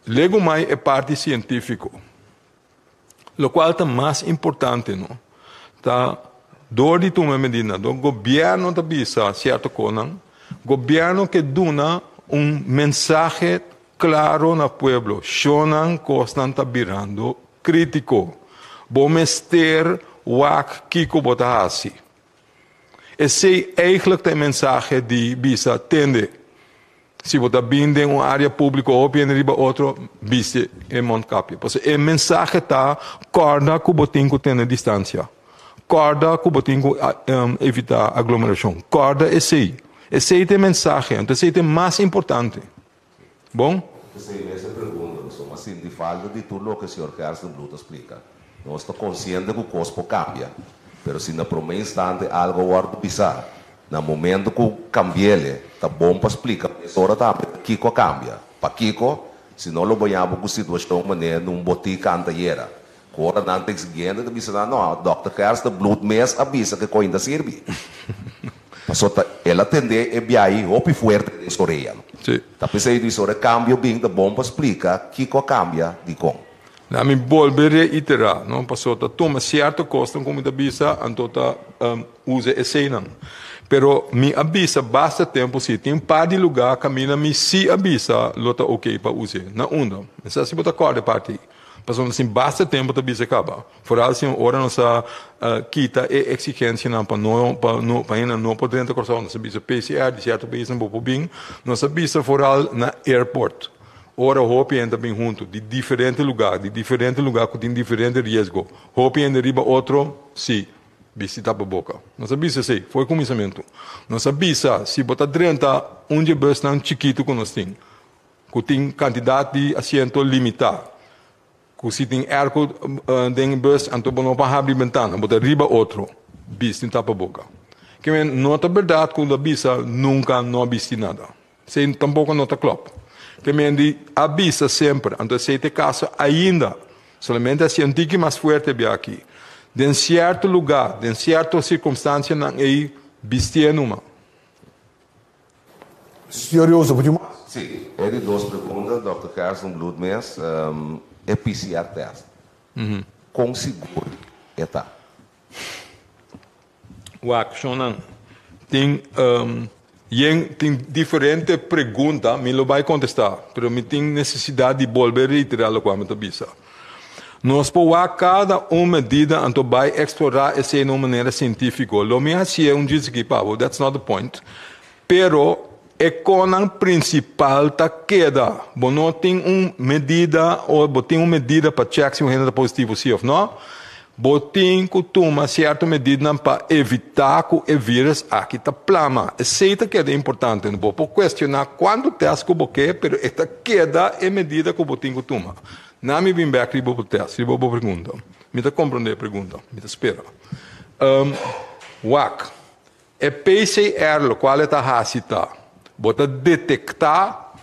legumai e parti sientífiko. Lokual ta mas importante no, ta dor di tuma e medida, dor gobièrnu ta bisa sierto kosnan, gobièrnu ke duna Un mensahe klaro na pueblo, shonnan kosnan ta birando krítiko. Bo mester wak kiko bo ta hasi. Esei eigenlijk ta e mensahe di bisa, tende, si bo ta bin den un área públiko hopi hende riba otro, bisti e mondkapje. Pasobra e mensahe ta, kòrda ku bo tin ku tene distansia. Kòrda ku bo tin ku evitá aglomerashon. Kòrda esei. Esei ta e mensahe. Anto esei ta e mas importante. Bon? P'esei mes e pregunta, nos a sinti falta di tur loke señor Gerstenbluth a splika. Nos ta konsiente ku kos por kambia, pero si na promé instante algu a wòrdu bisá, na momento ku kambi'el ta bon pa splika mesora tambe kiko a kambia. Pakiko? Si no lo baña bo ku situashon manera un botí kanta yera. Ku ora nan ta exigiendo ta bisa nan, no, Dòkter Gerstenbluth mes a bisa ku e koin ta sirbi. Pasobra ta el a tende e biahi hopi fuerte den su orea. Ta p'esei di ora e kambio bin ta bon pa splika kiko a kambia dikon. Na mi bolbe reiterá, no, pasobra ta tuma sierto kosnan ku mi ta bisa anto ta usa eseinan. Pero mi a bisa basta tempu si tin un par di lugá kaminda mi sí a bisa lo ta oké pa us'é. Na unda? Mi sa si bo ta kòrda e parti ei. Pasobra nos tin basta tempu ta bisa kaba. Foral si ora nos a kita e exigencianan pa no pa no pa hende no por drenta Kòrsou, nos a bisa PCR di sierto paisnan bo por bin, nos a bisa foral na airport. Ora hopi hende ta bin huntu di diferente lugá, di diferente lugá ku tin diferente riesgo. Hopi hende riba otro, si, bisti tapaboka. Nos a bisa esei for e kuminsamentu. Nos a bisa si bo ta drenta un di e busnan chikitu ku nos tin, ku tin kantidat di asiento limitá, ku si tin airco den e bus anto bo no por habri bentana, bo ta riba otro, bisti tapaboka. Ke men no ta bèrdat ku lo bisa nunka no a bisti nada. Esei tampoko no ta klòp. Ke men di a bisa semper, anto esei ta e kaso ainda, solamente a siña un tiki mas fuerte bia aki. Den sierto lugá, den sierto sirkumstansianan ei bistié numa. Señor Jozef, bo tin mas? Sí, e di dos pregunta, Dòkter Gerstenbluth mes, e PCR test, kon sigur e ta? Wak, shonnan, tin yen tin diferente pregunta, mi lo bai kontestá, pero mi tin nesesidat di bolbe reiterá lokual mi ta bisa. Nos por wak kada un medida anto bai eksplorá esei na un manera sientífiko. Lo mi hasié un djis aki pa bo, that's not the point. Pero e konan prinsipal ta keda. Bo no tin un medida o bo tin un medida pa chèk si un hende ta positivo sí òf nò. Bo tin ku tuma sierto medidanan pa evitá ku e vírus aki ta plama. Esei ta keda importante. Bo por kuestioná kuantu tèst ku bo ke, pero e ta keda e medida ku bo tin ku tuma. Na mi bin bek riba bo test, riba bo pregunta. Mi ta comprende e pregunta, mi ta spera. Wak, e PCR locual e ta haci ta, bo ta detecta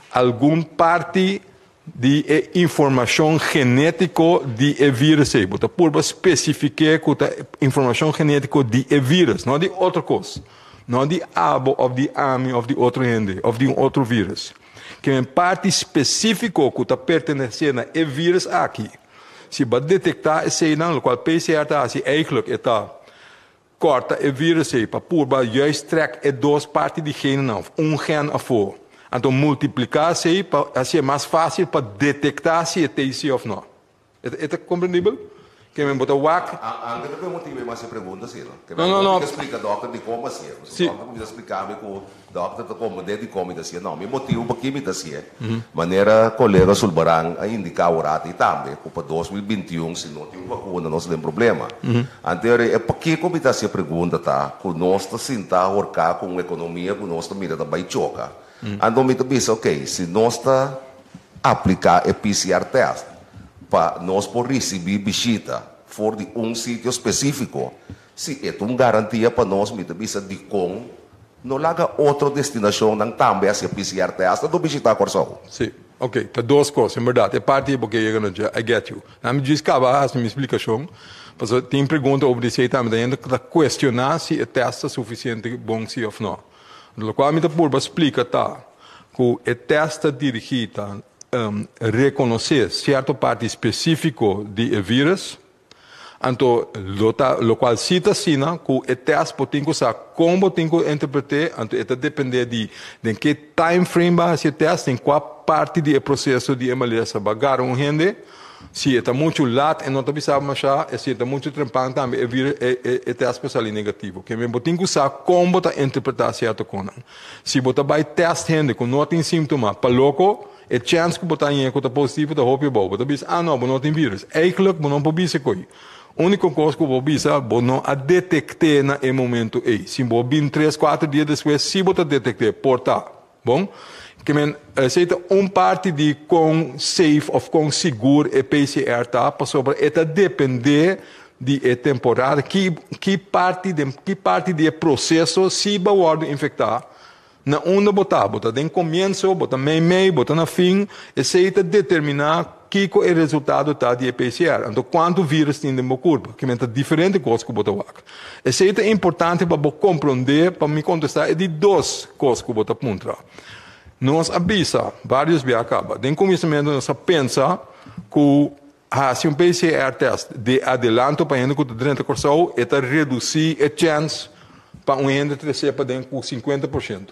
algun parti di e informacion genetico di e virus ey. Bo ta purba specifique cu ta informacion genetico di e virus, no di otro cos. No di abo of di ami of di otro hende of di un otro virus. Ke un parti spesífiko ku ta pertenesé na e vírus aki. Si bo a detektá eseinan, lokual PCR ta hasi, eigentlik e ta kòrta e vírus ei pa purba juist trèk e dos parti di genenan òf un gen afó. Anto multipliká esei pa hasié mas fásil pa detektá si e ta esei òf nò. E ta komprendibel? Ke men bo ta wak. Anke ta por motibu e mas e pregunta asina. Ke men no ke splika dòkter dikon mi hasié. Pasobra dòkter kuminsá splika mi ku dòkter ta komprendé dikon mi ta hasié. No, mi motibu paki mi ta hasié, manera kolega Sulbaran a indiká awor i tambe, ku pa 2021 si no tin un vakuna nos ta den problema. Anto e pakiko mi ta hasi e pregunta ta ku nos ta sinta horká ku un ekonomia ku nos ta mira ta bai choka. Anto mi ta bisa, ok, si nos ta apliká e PCR test pa nos por risibí bishita for di un sitio spesífiko, si e ta un garantia pa nos, mi ta bisa dikon no laga otro destinashonnan tambe hasi e PCR test anto bishitá Kòrsou. Sí, ok, ta dos kos, en bèrdat, e parti ei bo ke yega na dje, I get you. Na mi djis kaba hasi mi splikashon, pasobra tin pregunta over di esei tambe, ta hende ku ta kuestioná si e test ta sufisiente bon sí òf no. Lokual mi ta purba splika ta ku e tèst ta dirigí ta rekonosé sierto parti spesífiko di e vírus. Anto lo ta lokual si ta asina ku e tèst bo tin ku sa kon bo tin ku interpret'é, anto e ta dependé di den ke time frame bo a hasi e tèst, den kua parti di e proseso di e malesa bo a gara un hende. Si e ta muchu lat e no ta bisa bo mashá, e si e ta muchu trempan tambe e vírus e e e tèst por sali negativo. Ke men bo tin ku sa kon bo ta interpretá sierto konan. Si bo ta bai tèst hende ku no tin síntoma pa loko, E chèns ku bo ta hañ'é ku ta positivo ta hopi abou. Bo ta bisa, ah no, bo no tin vírùs. Eigentlik bo no por bisa ko'i. Úniko kos ku bo por bisa, bo no a detekt'é na e momentu ei. Si bo bin tres, kuater dia despues, si bo ta detekt'é, por ta. Bon? Ke men, esei ta un parti di kon safe òf kon sigur e PCR ta, pasobra e ta dependé di e temporada, ki ki parti den ki parti di e proseso si bo a wòrdu infektá. Na unda bo ta? Bo ta den komienso, bo ta meimei, bo ta na fin? Esei ta determiná kiko e resultado ta di e PCR. Anto kuantu vírus tin den bo kurpa. Kimen ta diferente kos ku bo ta wak. Esei ta importante pa bo komprondé pa mi kontestá e di dos kos ku bo ta puntra. Nos a bisa vários bia kaba. Den kuminsamentu nos a pensa ku hasi un PCR tèst di adelanto pa hende ku ta drenta Kòrsou e ta redusí e chèns pa un hende tresé paden ku 50%.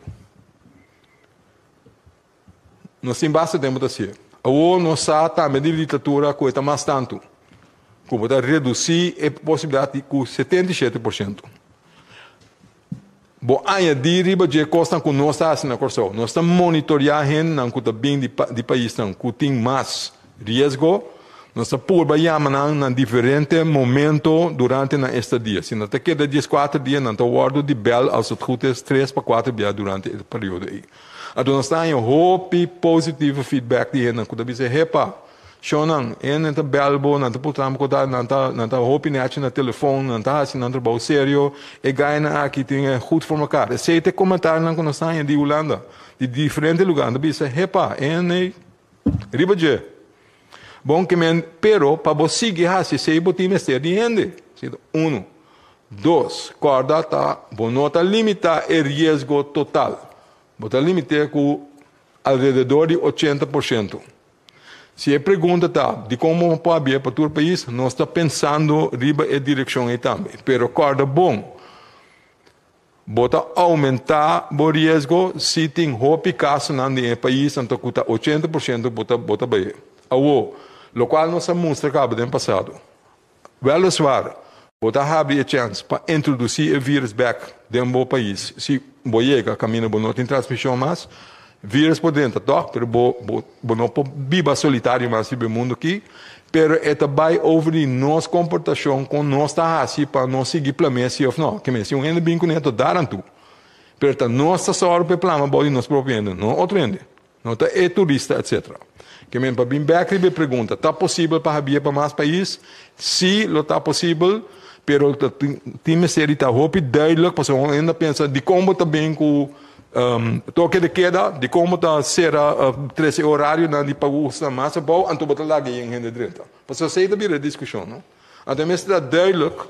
Nos tin basta tempu ta hasié. Awor nos sa tambe di literatura ku e ta mas tantu, ku bo ta redusí e posibilidat di ku 77%. Bo añadí riba dje kosnan ku nos ta hasi na Kòrsou. Nos ta monitoriá hendenan ku ta bin di di paisnan ku tin mas riesgo. Nos ta purba yama nan na diferente momento durante nan estadia. Si nan ta keda dieskuater dia, nan ta wòrdu di bèl als het goed is tres pa kuater bia durante e periodo ei. Anto nos ta haña hopi positivo feedback di hendenan ku ta bisa, Hepa, Shownan, e nan ta bel bo, nan ta puntra bo kota, nan ta nan ta hopi nechi na telefon, nan ta hasi nan trabou serio, e gainan aki tin e goed voor mekaar. Esei ta e komentarionan ku nos ta haña di Hulanda, di diferente lugar. Nan ta bisa, hepa, e nei riba dje. Bon ke men, pero pa bo sigui hasi esei bo tin mester di hende. Esei ta unu. Dos, kòrda ta bo no ta limitá e riesgo total. Bo ta limit'é ku alrededor di 80%. Si e pregunta ta dikon bo por habia pa tur pais, nos ta pensando riba e direkshon ei tambe. Pero kòrda bon, bo ta oumentá bo riesgo si tin hopi kasonan den e pais anto ku ta 80% bo ta bo ta bai. Awor, lokual nos a mustra kaba den pasado, Weliswaar, bo ta habri e chèns pa introdusí e vírus bèk den bo pais. Si bo yega kaminda bo no tin transmishon mas, vírus por drenta tòg, pero bo bo bo no por biba solitario mas riba e mundu akí. Pero e ta bai over di nos komportashon, kon nos ta hasi pa nos sigui plam'é si òf nò. Ke men, si un hende bin kuné, ta dar antu. Pero ta nos ta sòru pa e plama bou di nos propio hende, no otro hende. No ta e turista etc. Ke men pa bin bek riba e pregunta, ta posibel pa habia pa mas pais? Si, lo ta posibel, pero ta tin mester di ta hopi duidelijk pasobra un hende a pensa dikon bo ta bin ku toke de keda, dikon bo ta sera trese e orarionan di pagusta mas abou anto bo ta laga yen hende drenta. Pasobra esei ta bira e diskushon, no? Anto e mester ta duidelijk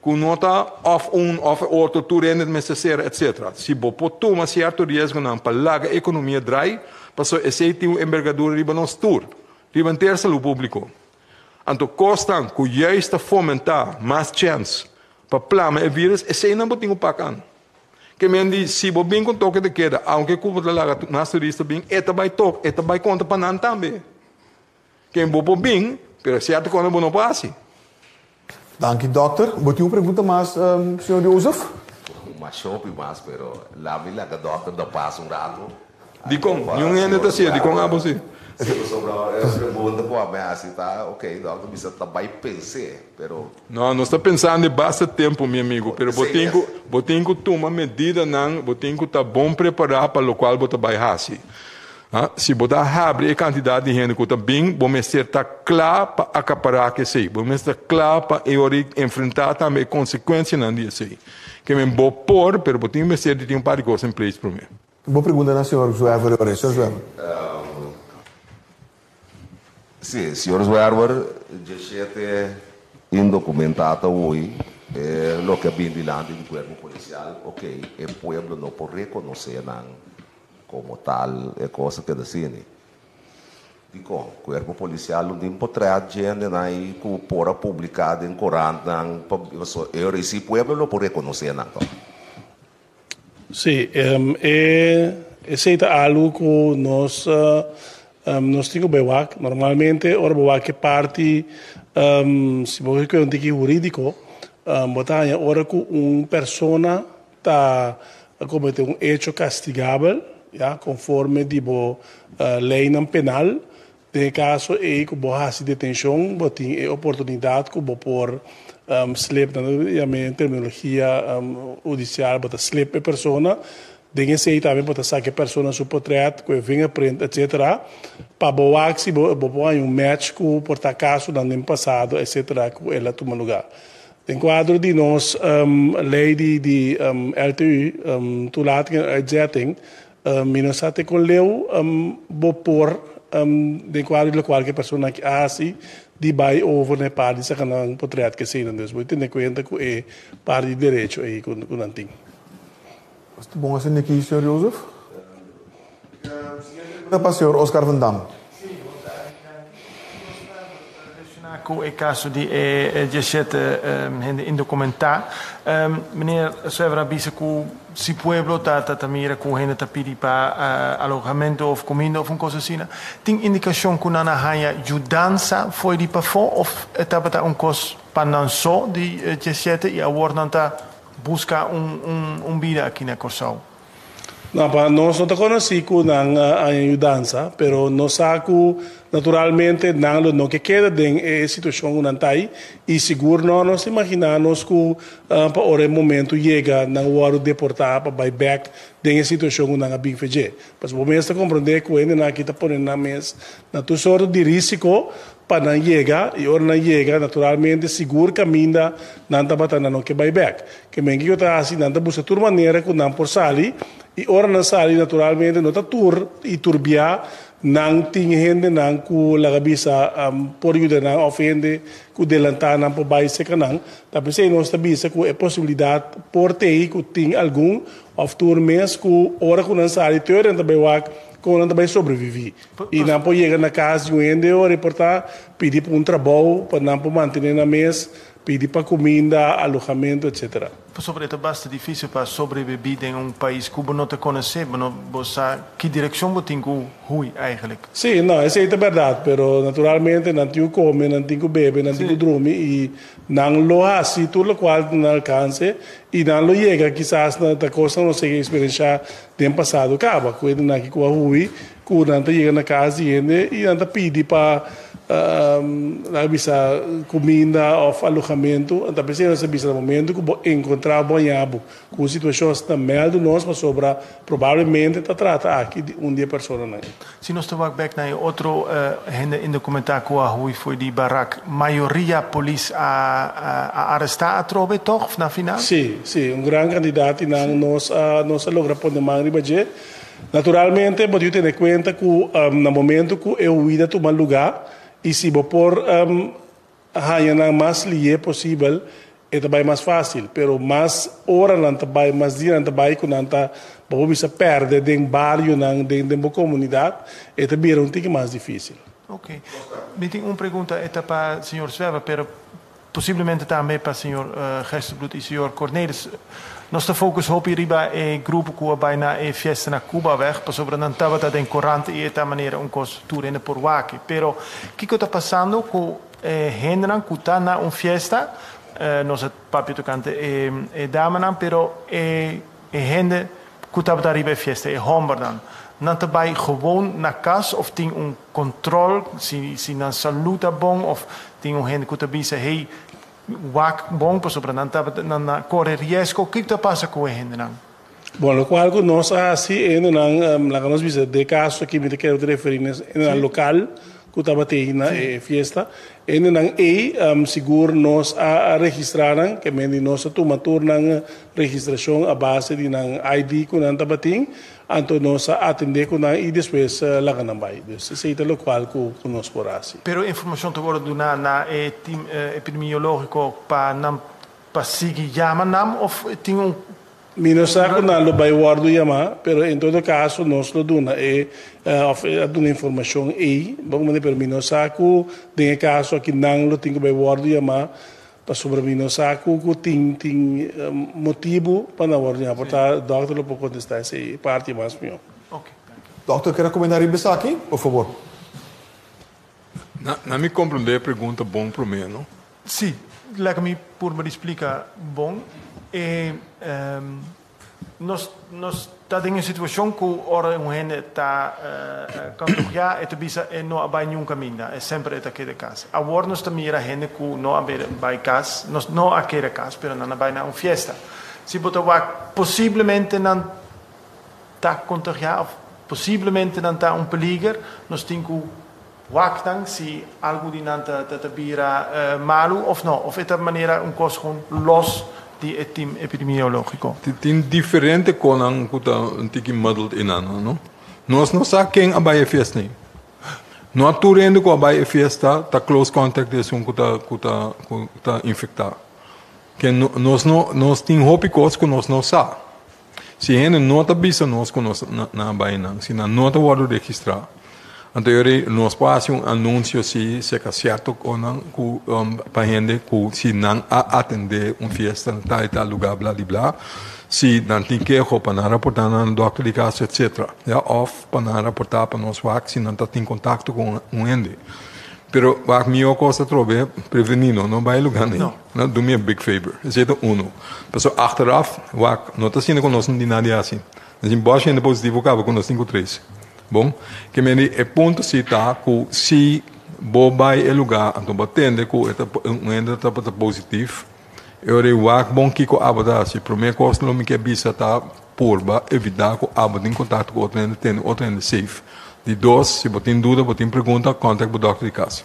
ku no ta òf un òf e otro, tur hende mester sera etc. Si bo por tuma sierto riesgonan pa laga e ekonomia drai, pasobra esei tin un embergadura riba nos tur, riba henter salú públiko. Anto kosnan ku juist ta fomentá mas chèns pa plama e vírus, eseinan bo tin ku pak an. Ke men di si bo bin ku toke de keda, aunke ku bo ta laga mas turista bin, e ta bai tok, e ta bai konta pa nan tambe. Ken bo por bin, pero sierto kos bo no por hasi. Danki dokter. Bo tin un pregunta mas señor Joseph? Mas hopi mas, pero laat mi laga dokter da pas un rato. Dikon? Niun hende ta hasié, dikon abo si? Si, pasobra e pregunta ku a mi hasi ta, ok, dokter bisa ta bai pens'é, pero. No, nos ta pensando e basta tempu, mi amigu, pero bo tin ku, bo tin ku tuma medidanan, bo tin ku ta bon prepará pa lokual bo ta bai hasi. Si bo ta habri e kantidat di hende ku ta bin, bo mester ta kla pa akapará ku esei. Bo mester ta kla pa e ora enfrentá tambe e konsekuensianan di esei. Ke men bo por, pero bo tin mester di tin un par di kos in place promé. Bo pregunta na señor Zwerver ora, señor Zwerver. Sí, señor Zwerver, djeshete indokumentá ta hui e loke a bin dilanti di kuerpo polisial, ok, e pueblo no por rekonosé nan. Como tal e cos a keda asini. Dikon? Kuerpo Polisial lo tin potrèt dje hendenan ei ku por a publiká den korantnan pa paso e ora ei si pueblo lo por rekonosé nan tòg. Sí, e esei ta algu ku nos nos tin ku bai wak. Normalmente ora bo wak e parti si bo ke un tiki hurídiko bo ta haña ora ku un persona ta komete un echo kastigabel, ya, konforme di bo leinan penal. Den e kaso ei ku bo hasi detenshon, bo tin e oportunidat ku bo por slep, nan ta yam'é en terminologia hudisial, bo ta slep e persona. Den esei tambe bo ta saka e persona su potrèt ku e vingerprint etsetera, pa bo wak si bo por haña un match ku por ta kasonan den pasado etsetera ku el a tuma lugá. Den kuadro di nos lei di LTU, Toelating en Uitzetting, mi no sa te kon leu bo por den kuadro di lokual ku e persona aki a hasi di bai over na e par di saka nan potret ke eseinan. Dus bo tene kuenta ku e par di derecho ei ku nan tin. Bon asina aki, señor Jozef. Siguiente pregunta pa señor Oscar van Dam. Relaciona cu e caso di e diesshete hende indocumentá, meneer Suever a bisa cu si pueblo ta ta mira cu hende ta pidi pa alojamento of cuminda of un cos asina, tin indicacion cu nan a haya yudansa fo'i di pafó of e tabata un cos pa nan so di diesshete y awor nan ta busca un bida aki na Corsou? No, pa nos no ta konosí ku nan a haña yudansa, pero nos sa ku naturalmente nan lo no ke keda den e situashon ku nan ta ei, i sigur no nos imaginá nos ku pa ora e momentu yega nan wòrdu deportá pa bai bèk den e situashon ku nan a bin fe dje. Pasobra bo mes ta komprondé ku hendenan aki ta pone nan mes na tur sorto di rísiko pa nan yega, i ora nan yega, naturalmente sigur kaminda nan tabata nan no ke bai bèk. Ke men kiko ta hasi? Nan ta buska tur manera ku nan por sali, i ora nan sali, naturalmente no ta tur i tur bia nan tin hendenan ku laga bisa por yuda nan òf hende ku delantá nan por bai serka nan. Ta p'esei nos ta bisa ku e posibilidat por t'ei ku tin algun òf tur mes ku ora ku nan sali tur nan ta bai wak kon nan ta bai sobreviví. I nan por yega na kas di un hende ora e por ta pidi pa un trabou pa nan por mantené nan mes, pidi pa kuminda, alojamentu, etsetera. Pasobra e ta basta difísil pa sobrebibí den un pais ku bo no ta konosé, bo no bo sa ki direkshon bo tin ku hui eigentlik. Sí, no, esei ta bèrdat, pero naturalmente nan tin ku kome, nan tin ku bebe, nan tin ku drumi i nan lo hasi tur lokual ta na nan alkanse i nan lo yega kisas na ta kosnan nos a eksperenshá den pasado kaba, ku hendenan aki ku a hui Ku nan ta yega na kas di hende i nan ta pidi pa nan a bisa kuminda òf alohamentu. Anto p'esei nos ta bisa na momentu ku bo enkontrá bo haña bo ku un situashon asina mèldu nos pasobra probablemente ta trata aki di un di e personanan ei. Si nos ta wak bèk na e otro hende indokumentá ku a hui for di barak, mayoria polis a arestá atrobe tòg na final? Sí, sí, un gran kantidat di nan nos a nos a logra pone man riba dje. Naturalmente bo tin ku tene kuenta ku na momento ku e huida tuma lugá i si bo por haña nan mas lié posibel e ta bai mas fásil. Pero mas oranan ta bai, mas dianan ta bai ku nan ta bo por bisa pèrdè den barionan, den den bo komunidat, e ta bira un tiki mas difísil. Ok. Mi tin un pregunta, e ta pa señor Zwerver, pero Posiblemente tambe pa señor Gerstenbluth y señor Cornelis. Nos ta focus hopi riba e grupo cu a bay na e fiesta na Cubaweg pasobra nan tabata den corant y e ta manera un cos tur hende por wak. Pero kico ta pasando cu e hendenan cu ta na un fiesta? Nos a papia tocante e damanan pero e hende cu tabata riba e fiesta, e hombernan, nan ta bay gewoon na cas of tin un control si si nan salud ta bon of tin un hende cu ta bisa hey wak bon pasobra nan tabata nan a core riesgo kiko ta pasa cu e hendenan? Bon locual cu nos a haci e hendenan laga nos bisa de caso aki mi ta kere referi na hendenan local cu tabata ey na e fiesta e hendenan ey sigur nos a registra nan ke men di nos a tuma tur nan registracion a base di nan ID cu nan tabatin. Anto nos a atendé ku nan i despues laga nan bai. Dus esei ta lokual ku nos por hasi. Pero informashon ta wòrdu duná na e tim epidemiológiko pa nan pa sigui yama nan òf tin un Mi no sa ku nan lo bai wòrdu yamá, pero en todo kaso nos lo duna e òf a duna informashon ei, bon manera, pero mi no sa ku den e kaso aki nan lo tin ku bai wòrdu yamá pasobra mi no sa ku ku tin tin motibu pa nan wòrdu yamá. Por ta dòkter lo por kontestá esei parti mas mihó. Dòkter ke rekomendá riba esaki? Por fabor. Na na mi komprondé e pregunta bon promé, no? Sí, laga mi purba di splika bon. E nos nos ta den un situashon ku ora un hende ta kontagiá e ta bisa e no a bai niun kaminda, e semper e ta keda kas. Awor nos ta mira hende ku no a bai kas, nos no a keda kas pero nan a bai na un fiesta. Si bo ta wak posiblemente nan ta kontagiá òf posiblemente nan ta un peliger, nos tin ku Wak nan si algu di nan ta ta bira malu of no, of e ta manera un kos gewoon los di e team epidemiológiko. Tin diferente konan ku ta un tiki muddled einan, no? Nos no sa ken a bai e fiesta ei. No a tur hende ku a bai e fiesta ta close contact di esun ku ta ku ta ku ta infektá. Ke nos no nos tin hopi kos ku nos no sa. Si hende no ta bisa nos ku nos nan a bai nan, si nan no ta wòrdu registrá, anto e ora ei nos por hasi un anunsio si serka sierto konan ku pa hende ku si nan a atendé un fiesta na tal i tal lugá bla di bla, si nan tin keho pa nan raportá nan dòkter di kas etsetera, ya, òf pa nan raportá pa nos wak si nan ta tin kontakto ku un hende. Pero wak mihó kos atrobe prevení no, no bai lugá nei. No, do me a big favor. Esei ta uno. Pasobra achteraf, wak, no ta asina ku nos no tin nada di hasi. Nos tin bòshi hende positivo kaba ku nos tin ku tres. Bon? Ke men di e punto si ta ku si bo bai e lugá anto bo tende ku e ta un hende tabata positif, e ora ei wak bon kiko abo ta hasi. Promé kos lo mi ke bisa ta purba evitá ku abo tin kontakto ku otro hende, tene otro hende safe. Di dos, si bo tin duda, bo tin pregunta, kontak bo dòkter di kas.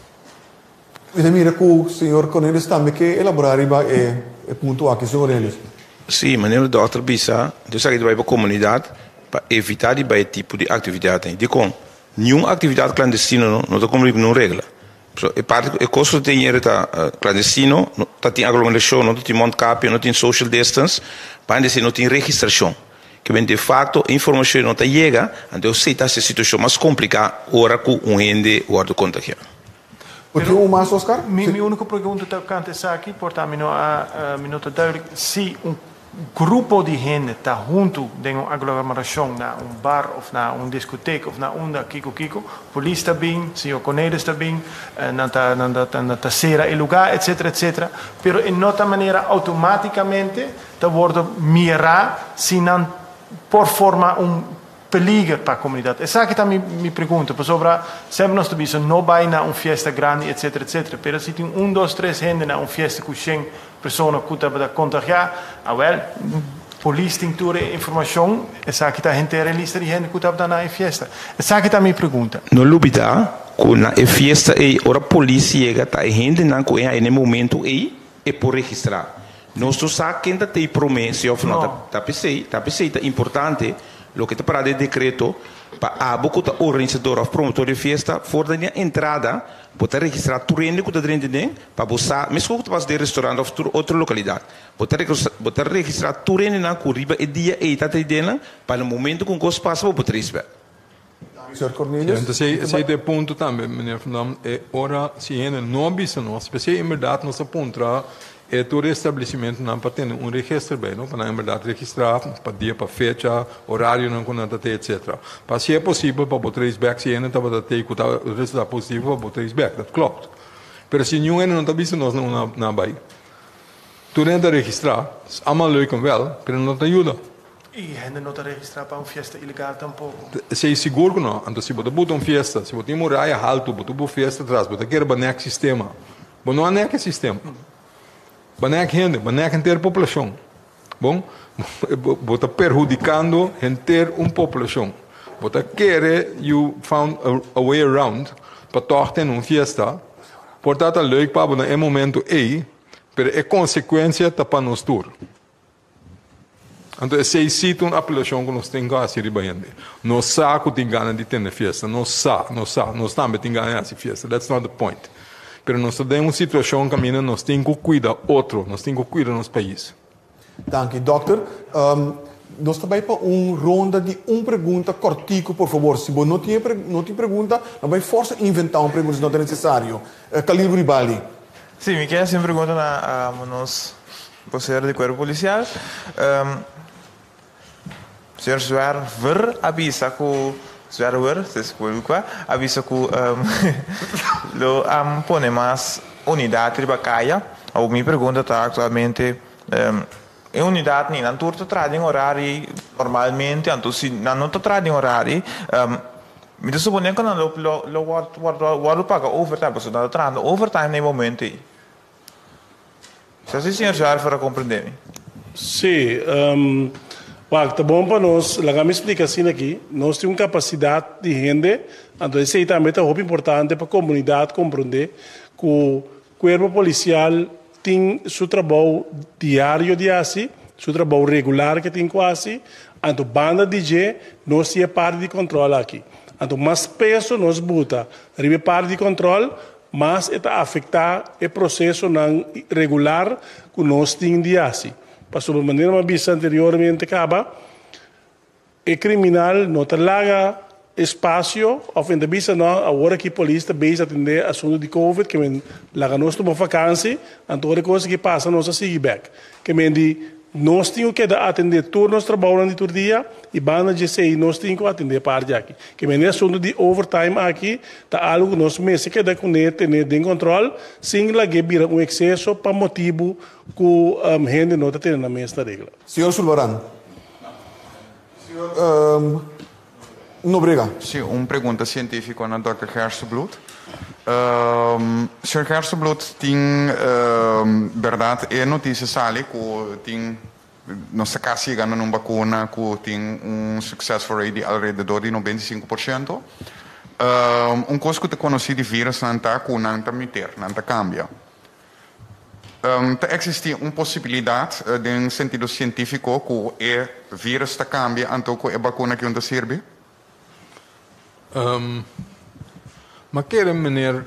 Mi ta mira ku señor Cornelis tambe ke elaborá riba e punto aki, señor Cornelis. Sí, manera e dòkter bisa, nos esaki ta bai pa komunidat pa evitá di bai e tipo di aktividatnan. Dikon? Niun aktividat klandestino no no ta kumpli ku niun regla. So e parti ku e kos ku ta tin yere ta klandestino, no ta tin aglomerashon, no ta tin mondkapje, no tin social distance, banda esei no tin registrashon. Ke men de fakto e informashon no ta yega, anto esei ta hasi e situashon mas kompliká ora ku un hende wòrdu kontagiá. Por tin un mas, Oscar? Mi mi úniko pregunta tokante esaki, por ta mi no a mi no ta duidelijk, si un grupo di hende ta huntu den un aglomerashon na un bar òf na un diskotek òf na unda kiko kiko, polis ta bin, señor Cornelis ta bin, nan ta nan ta nan ta sera e lugá etcetera etcetera, pero e no ta manera outomátikamente ta wordo mirá si nan por forma un peliger pa comunidad? Esaki ta mi mi pregunta, pasobra semper nos ta bisa no bay na un fiesta grandi etcetera etcetera, pero si tin un dos tres hende na un fiesta cu shen persona cu tabata contagia, awel polis tin tur e informacion, esaki ta henter e lista di hende cu tabata na e fiesta. Esaki ta mi pregunta. No lubida cu na e fiesta ey ora polis yega ta e hendenan cu e hay na e momento ey e por registra. Nos no sa ken ta tei prome si of no. Ta p'esei, ta p'esei ta importante loke ta pará den dekreto pa abo ku ta organisador of promotor di fiesta for den e entrada bo ta registrá tur hende ku ta drenta den pa bo sa meskos ku ta pasa den restaurant of tur otro lokalidat. Bo ta bo ta registrá tur hendenan ku riba e dia ei ta tei dennan pa na momento ku un kos pasa bo por trace back. Señor Cornelius. Entonces, esei ta e punto tambe, meneer Van Dam, e ora si hende no a bisa nos, p'esei en berdad nos a puntra e tur establecimentonan pa tene un register bij, no, pa nan en berdad registra pa dia, pa fecha, horarionan cu nan ta te, etcetera. Pa si e posibel pa bo trace back si hende tabata te cu ta resulta positivo pa bo trace back, dat klopt. Pero si niun hende no ta bisa nos na unda nan a bay, tur hende ta registra, is allemaal leuk en wel, pero no ta yuda. I hende no ta registrá pa un fiesta ilegal tampoko. Esei sigur ku no. Anto si bo ta buta un fiesta, si bo tin muraya haltu, bo ta bu fiesta tras, bo ta kere banek sistema. Bo no a nek e sistema. Banek hende, banek henter poblashon. Bon, bo ta perhudikando henter un poblashon. Bo ta kere you found a way around pa tòg tene un fiesta. Por ta ta leuk pa bo na e momento ei, pero e konsekuensia ta pa nos tur. Anto esei sí ta un apelashon ku nos tin ku hasi riba hende. Nos sa ku tin gana di tene fiesta, nos sa, nos sa, nos tambe tin gana di hasi fiesta, that's not the point. Pero nos ta den un situashon kaminda nos tin ku kuida otro, nos tin ku kuida nos pais. Danki dòkter. Nos ta bai pa un ronda di un pregunta kòrtiku por fabor. Si bo no tin e no tin pregunta, no bai fòrsa inventá un pregunta si no ta nesesario. Khalil Ribali. Sí, mi ke hasi un pregunta na nos bosero di Kuerpo Polisial. Señor Zwerver a bisa ku Zwerwer, disculpa, a bisa ku lo pone mas unidat riba kaya. Awor mi pregunta ta aktualmente e unidat ni nan tur ta traha den orari normalmente, anto si nan no ta traha den orari mi ta supone ku nan lo lo wòrdu paga overtime pasobra nan ta trahando overtime na e momento ei. Sa si señor Zwerver a comprende mi? Sí, wak, ta bon pa nos, laga mi splika asina aki, nos tin un kapasidat di hende, anto esei tambe ta hopi importante pa komunidat komprondé ku kuerpo polisial tin su trabou diario di hasi, su trabou regular ke tin ku hasi, anto banda di dje nos tin e parti di kòntròl aki. Anto mas peso nos buta riba e parti di kòntròl, Mas e ta afektá e prosesonan regular ku nos tin di hasi. Pasobra manera mi a bisa anteriormente kaba, e kriminal no ta laga espasio òf e ta bisa no, awor aki polis ta bezig atendé asuntu di covid ke men laga nos tuma fakansi, anto ora e kos aki pasa nos a sigui bèk. Ke men di Nos tin ku keda atendé tur nos trabounan di tur dia i banda dje esei nos tin ku atendé parti aki. Ke mende asuntu di overtime aki ta algu ku nos mester keda kuné tené den kòntròl sin lag'é bira un ekseso pa motibu ku hende no ta tene nan mes na regla. Señor Sulvaran. Señor Nobrega. Sí, un pregunta sientífiko na dòkter Gerstenbluth. Señor Gerstenbluth, tin bèrdat e notisia sali ku tin nos ta kasi yegando na un bakuna ku tin un successful rate di alrededor di 95%. Un kos ku ta konosí di virusnan ta ku nan ta muteer, nan ta kambia. Ta eksistí un posibilidat den sentido sientífiko ku e vírus ta kambia anto ku e bakuna ki un ta sirbi? Ma kere meneer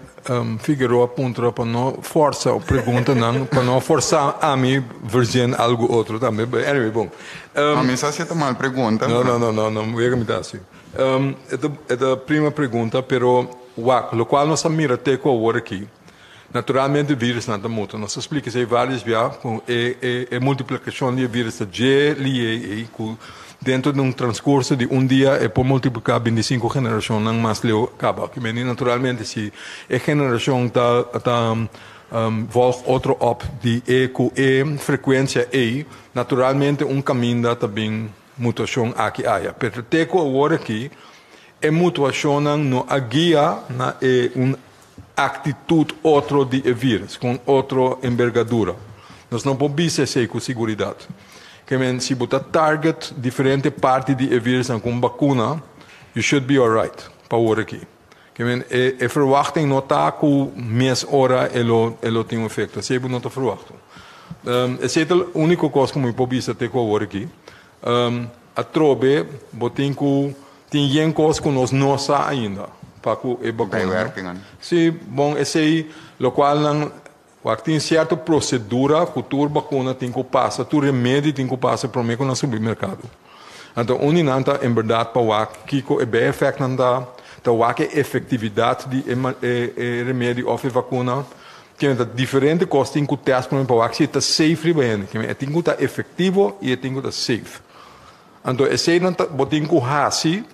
Figueroa puntra pa no forsa o preguntanan, pa no forsa ami verzin algu otro tambe. But anyway, bon. A mi sa si e ta mal pregunta. No, no, no, no, no, wega mi ta hasi. E ta prima pregunta, pero wak, lokual nos a mira te ku awor aki, Naturalmente virusnan ta muta. Nos a splika esei varios bia ku e e e multiplikashon di e virus ta dje lié ei ku dentro di un transkurso di un dia e por multipliká 25 generashonnan mas leu kaba. Ki meni naturalmente si e generashon ta ta vòlg otro òp di e ku e frekuensia ei naturalmente un kaminda ta bin mutashon aki aya. Pero te ku awor aki e mutuashonnan no a guia na e un Actitud otro di e virus, cu un otro enbergadura. Nos no por bisa esey cu siguridad. Ke men, si bo ta target diferente parti di e virusnan cu un bacuna, you should be alright pa awor aki. Ke men, e e verwachting no ta cu mes ora e lo e lo tin un efecto. Esey bo no ta verwachto. Esey ta unico cos cu mi por bisa te cu awor aki. Atrobe bo tin cu Tin yen kos ku nos no sa ainda pa ku e bakuna. Bijwerkingen. Si, bon esei lokual nan wak tin sierto prosedura ku tur bakuna tin ku pasa, tur remedi tin ku pasa promé ku nan subi merkado. Anto un di nan ta en bèrdat pa wak kiko e bijeffectnan ta, ta wak e efektividat di e e remedi òf e vakuna. Kimen ta diferente kos tin ku tèst promé pa wak si e ta safe riba hende. Kimen e tin ku ta efektivo i e tin ku ta safe. Anto eseinan ta bo tin ku hasi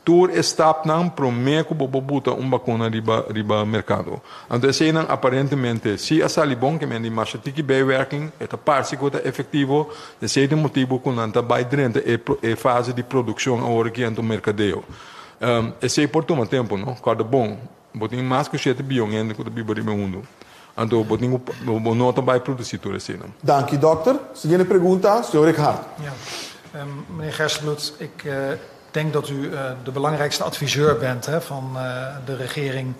tur e stapnan promé ku bo por buta un bakuna riba riba merkado. Anto eseinan aparentemente si a sali bon, ke men di masha tiki bijwerking, e ta parse ku e ta efektivo, esei ta e motibu ku nan ta bai drenta e e fase di produkshon awor aki anto merkadeo. Esei por tuma tempu no, kòrda bon, bo tin mas ku shete biyon hende ku ta biba riba e mundu, anto bo tin ku bo no ta bai produsí tur eseinan. Danki dòkter. Siguiente pregunta, señor Righard. Ja, meneer Gerstenbluth, ik denk dat u de belangrijkste adviseur bent hè, van de regering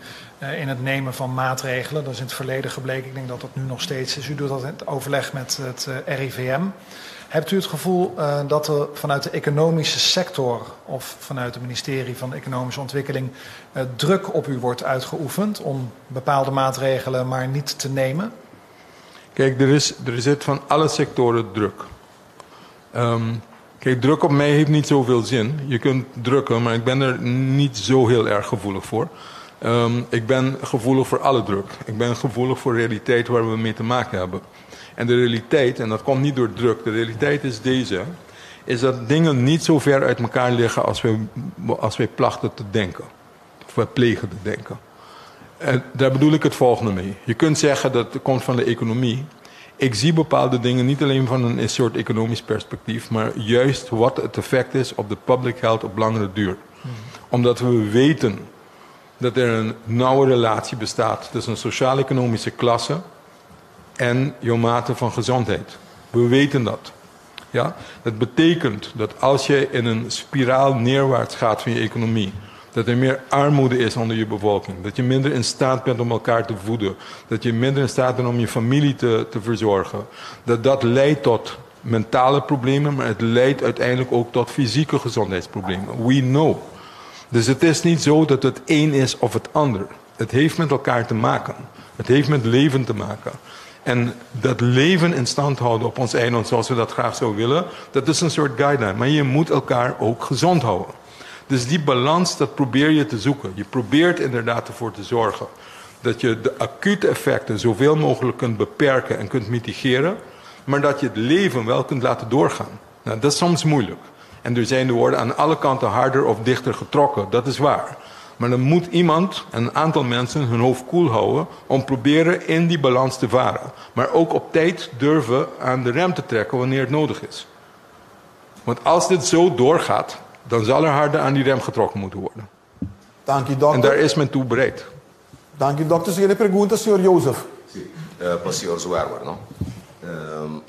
in het nemen van maatregelen. Dat is in het verleden gebleken. Ik denk dat dat nu nog steeds is. U doet dat in het overleg met het RIVM. Hebt u het gevoel dat er vanuit de economische sector of vanuit het ministerie van Economische Ontwikkeling druk op u wordt uitgeoefend om bepaalde maatregelen maar niet te nemen? Kijk, er is, er zit van alle sectoren druk. Um, kijk, druk op mij heeft niet zoveel zin. Je kunt drukken, maar ik ben er niet zo heel erg gevoelig voor. Um, ik ben gevoelig voor alle druk. Ik ben gevoelig voor realiteit waar we mee te maken hebben. En de realiteit, en dat komt niet door druk, de realiteit is deze, is dat dingen niet zo ver uit elkaar liggen als we, als wij plachten te denken. Of wij plegen te denken. En daar bedoel ik het volgende mee. Je kunt zeggen dat het komt van de economie. Ik zie bepaalde dingen niet alleen van een soort economisch perspectief, maar juist wat het effect is op de public health op langere duur. Omdat we weten dat er een nauwe relatie bestaat tussen sociaal-economische klasse en je mate van gezondheid. We weten dat. Ja? Dat betekent dat als je in een spiraal neerwaarts gaat van je economie, dat er meer armoede is onder je bevolking, dat je minder in staat bent om elkaar te voeden, dat je minder in staat bent om je familie te, te verzorgen, dat dat leidt tot mentale problemen, maar het leidt uiteindelijk ook tot fysieke gezondheidsproblemen. We know. Dus het is niet zo dat het een is of het ander. Het heeft met elkaar te maken. Het heeft met leven te maken. En dat leven in stand houden op ons eiland zoals we dat graag zouden willen, dat is een soort guideline. Maar je moet elkaar ook gezond houden. Dus die balans, dat probeer je te zoeken. Je probeert inderdaad ervoor te zorgen dat je de acute effecten zoveel mogelijk kunt beperken en kunt mitigeren, maar dat je het leven wel kunt laten doorgaan. Nou, dat is soms moeilijk. En er zijn de woorden aan alle kanten harder of dichter getrokken, dat is waar. Maar dan moet iemand, een aantal mensen, hun hoofd koel houden om proberen in die balans te varen. Maar ook op tijd durven aan de rem te trekken wanneer het nodig is. Want als dit zo doorgaat, dan zal er harder aan die rem getrokken moeten worden. Dank u, dokter. En daar is men toe bereid. Dank u, dokter. Siguiente pregunta, señor Jozef. Sí, uh, pa señor Zwerwer, no? Um,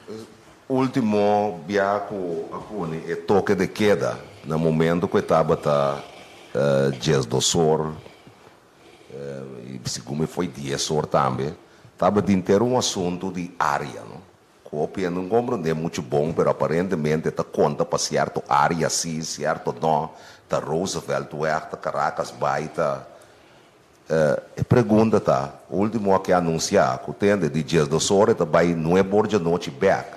último bia ku a pone e toque de queda na momento ku e tabata uh, 12 or, uh, i segun mi foi 10 or tambe, tabatin ter un asuntu di área, no? Ku hopi hende no komprendé muchu bon, pero aparentemente ta konta pa sierto área sí, sierto no, ta Rooseveltweg, ta Caracas Bay, ta. E pregunta ta, último a ke anunsiá ku tende di 12 ora e ta bai nuebe or djanochi bèk,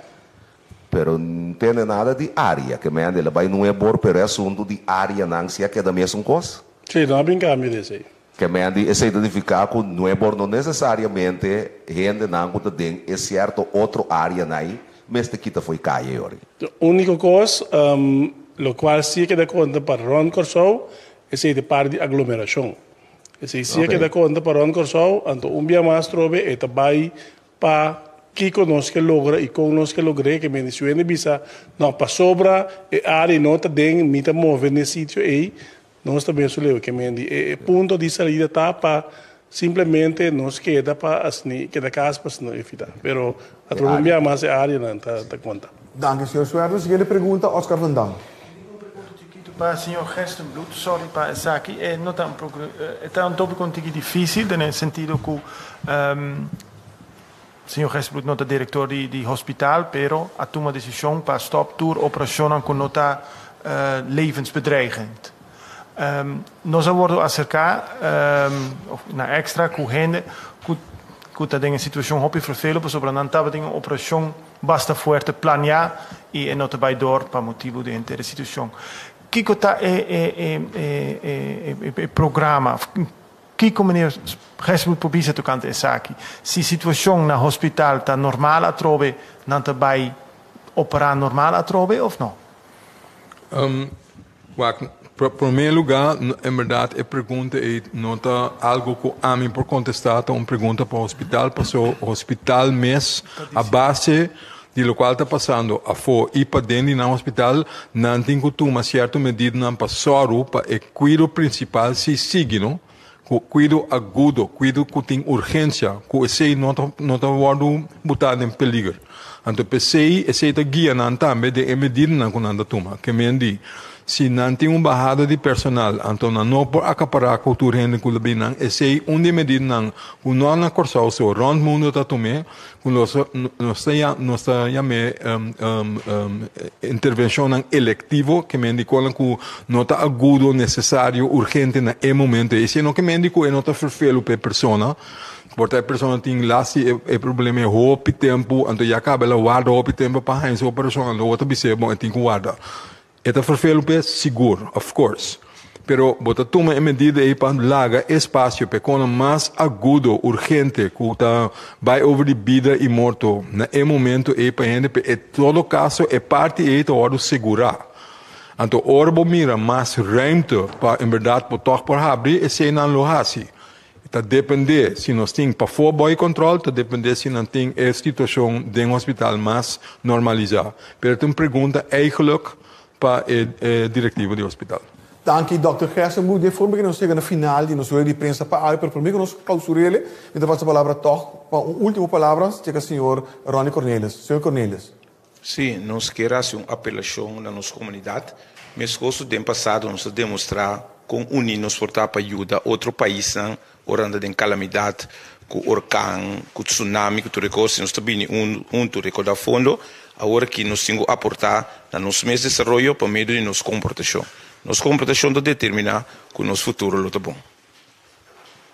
pero no tende nada di área, ke mende el a bai nuebe or, pero e asuntu di áreanan si a keda mesun kos? Sí, no a bin kambio di esei. Ke mende esei ta nifiká ku nuebe or no nesesariamente hendenan ku ta den e sierto otro áreanan ei mester kita fo'i kaya e ora ei. E úniko kos, lokual si a keda konta pa rònt Kòrsou, esei ta e parti di aglomerashon. Esei si a keda konta pa rònt Kòrsou, anto un bia mas trobe e ta bai pa kiko nos ke logra i kon nos ke logr'é, ke mende si wende bisa, no, pasobra e área no ta den, mi ta move n'e sitio ei, nos ta ben su leu. Ke mende e punto di salida ta pa simplemente nos keda pa asni, keda kas pa asina evitá. Pero atrobe un bia mas e áreanan ta konta. Danki, señor Suerdo. Siguiente pregunta, Oscar van Dam. Pa señor Gerstenbluth, sorry pa esaki, e no ta un e ta un tópiko un tiki difísil den e sentido ku señor Gerstenbluth no ta direktor di di hospital, pero a tuma desishon pa stòp tur operashonnan ku no ta levensbedreigend. Nos a wòrdu aserká of na Extra ku hende ku ku ta den e situashon hopi fervelo pasobra nan tabatin un operashon Basta fuerte planea y e no ta bay door pa motibo di henter e situacion. Kico ta e e e e programa? Kico meneer Gesbroek por bisa tocante esaki? Si situacion na hospital ta normal atrobe, nan ta bay opera normal atrobe of no? Wak, promé lugá, en bèrdat e pregunta ei no ta algu ku ami por kontestá, ta un pregunta pa hospital, paso hospital mes a base di lokual ta pasando afó i paden di nan hospital, nan tin ku tuma sierto medidanan pa sòru pa e kuido prinsipal si sigui, no? Ku kuido agudo, kuido ku tin urgensia, ku esei no ta no ta wòrdu butá den peliger. Anto p'esei esei ta guia nan tambe den e medidanan ku nan ta tuma. Ke men di. Si nan tin un bahada di personal, anto nan no por akapará ku tur hende ku lo bin nan. Esei un di e medidanan ku no na Kòrsou so, rònt mundu ta tum'é, ku nos nos ta nos ta yam'é intervenshonnan elektivo, ke men di konan ku no ta agudo, nesesario, urgente na e momento ei. Esei no ke men di ku e no ta ferfelu pa e persona. Por ta e persona tin last di e problema e hopi tempu, anto ya kaba el a warda hopi tempu pa haña su operashon, anto bo ta bis'é bon e tin ku warda. E ta ferfelu p'e? Sigur, of course. Pero bo ta tuma e medida ei pa laga espasio p'e kona mas agudo, urgente, ku ta bai over di bida i morto na e momento ei pa hende, p'e e todo kaso e parti ei ta wòrdu segurá. Anto ora bo mira mas ruimte pa enberdat bo tòg por habri, eseinan lo hasi. Ta depende si nos tin pafó boi control, ta depende si nan tin e situacion den hospital mas normalisa. Pero ta un pregunta eigenlijk pa e directiva di hospital. Danki Dòkter Gerstenbluth. Den forma ku nos yega na final di nos rueda di prensa pa awe, pero promé ku nos klausur'é, mi ta pasa palabra tòg pa un último palabra cheka señor Ronnie Cornelis. Señor Cornelis. Sí, nos kier hasi un apelashon na nos komunidat. Meskos ku den pasado nos a demostrá kon uní nos por ta pa yuda otro paisnan ora nan ta den kalamidat, ku orkan, ku tsunami, ku tur e kos, nos ta bini huntu rekordá fondo. Awor aki nos tin ku aportá na nos mes desaroyo pa medio di nos komportashon. Nos komportashon ta determiná ku nos futuro lo ta bon.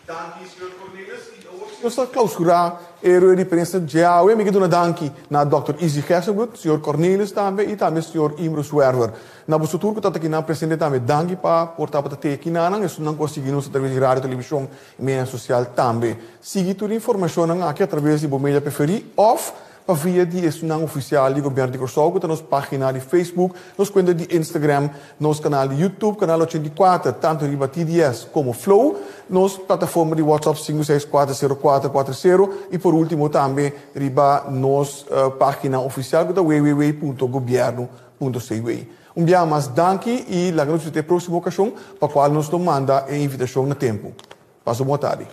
Danki señor Cornelis y awor si nos ta clausura e rueda di prensa djawe mi ke duna danki na Dòkter Izzy Gerstenbluth, señor Cornelis tambe y tambe señor Imro Zwerver. Na boso tur ku ta aki nan presente tambe danki pa por tabata te aki nanan, esunnan ku a sigui nos a traves di radio, television y media social tambe. Sigui tur e informacionnan aki a traves di bo media preferi of Pa via di esunnan ofisial di Gobièrnu di Kòrsou ku ta nos página di Facebook, nos kuenta di Instagram, nos kanal di YouTube, Kanal 84, tantu riba TDS komo Flow, nos plataforma di WhatsApp 5640440 i por último tambe riba nos página ofisial ku ta www.gobiernu.cw. Un biaha mas danki i laga nos visita e próksimo okashon pa kual nos lo manda e invitashon na tempu. Pasa un bon tardi.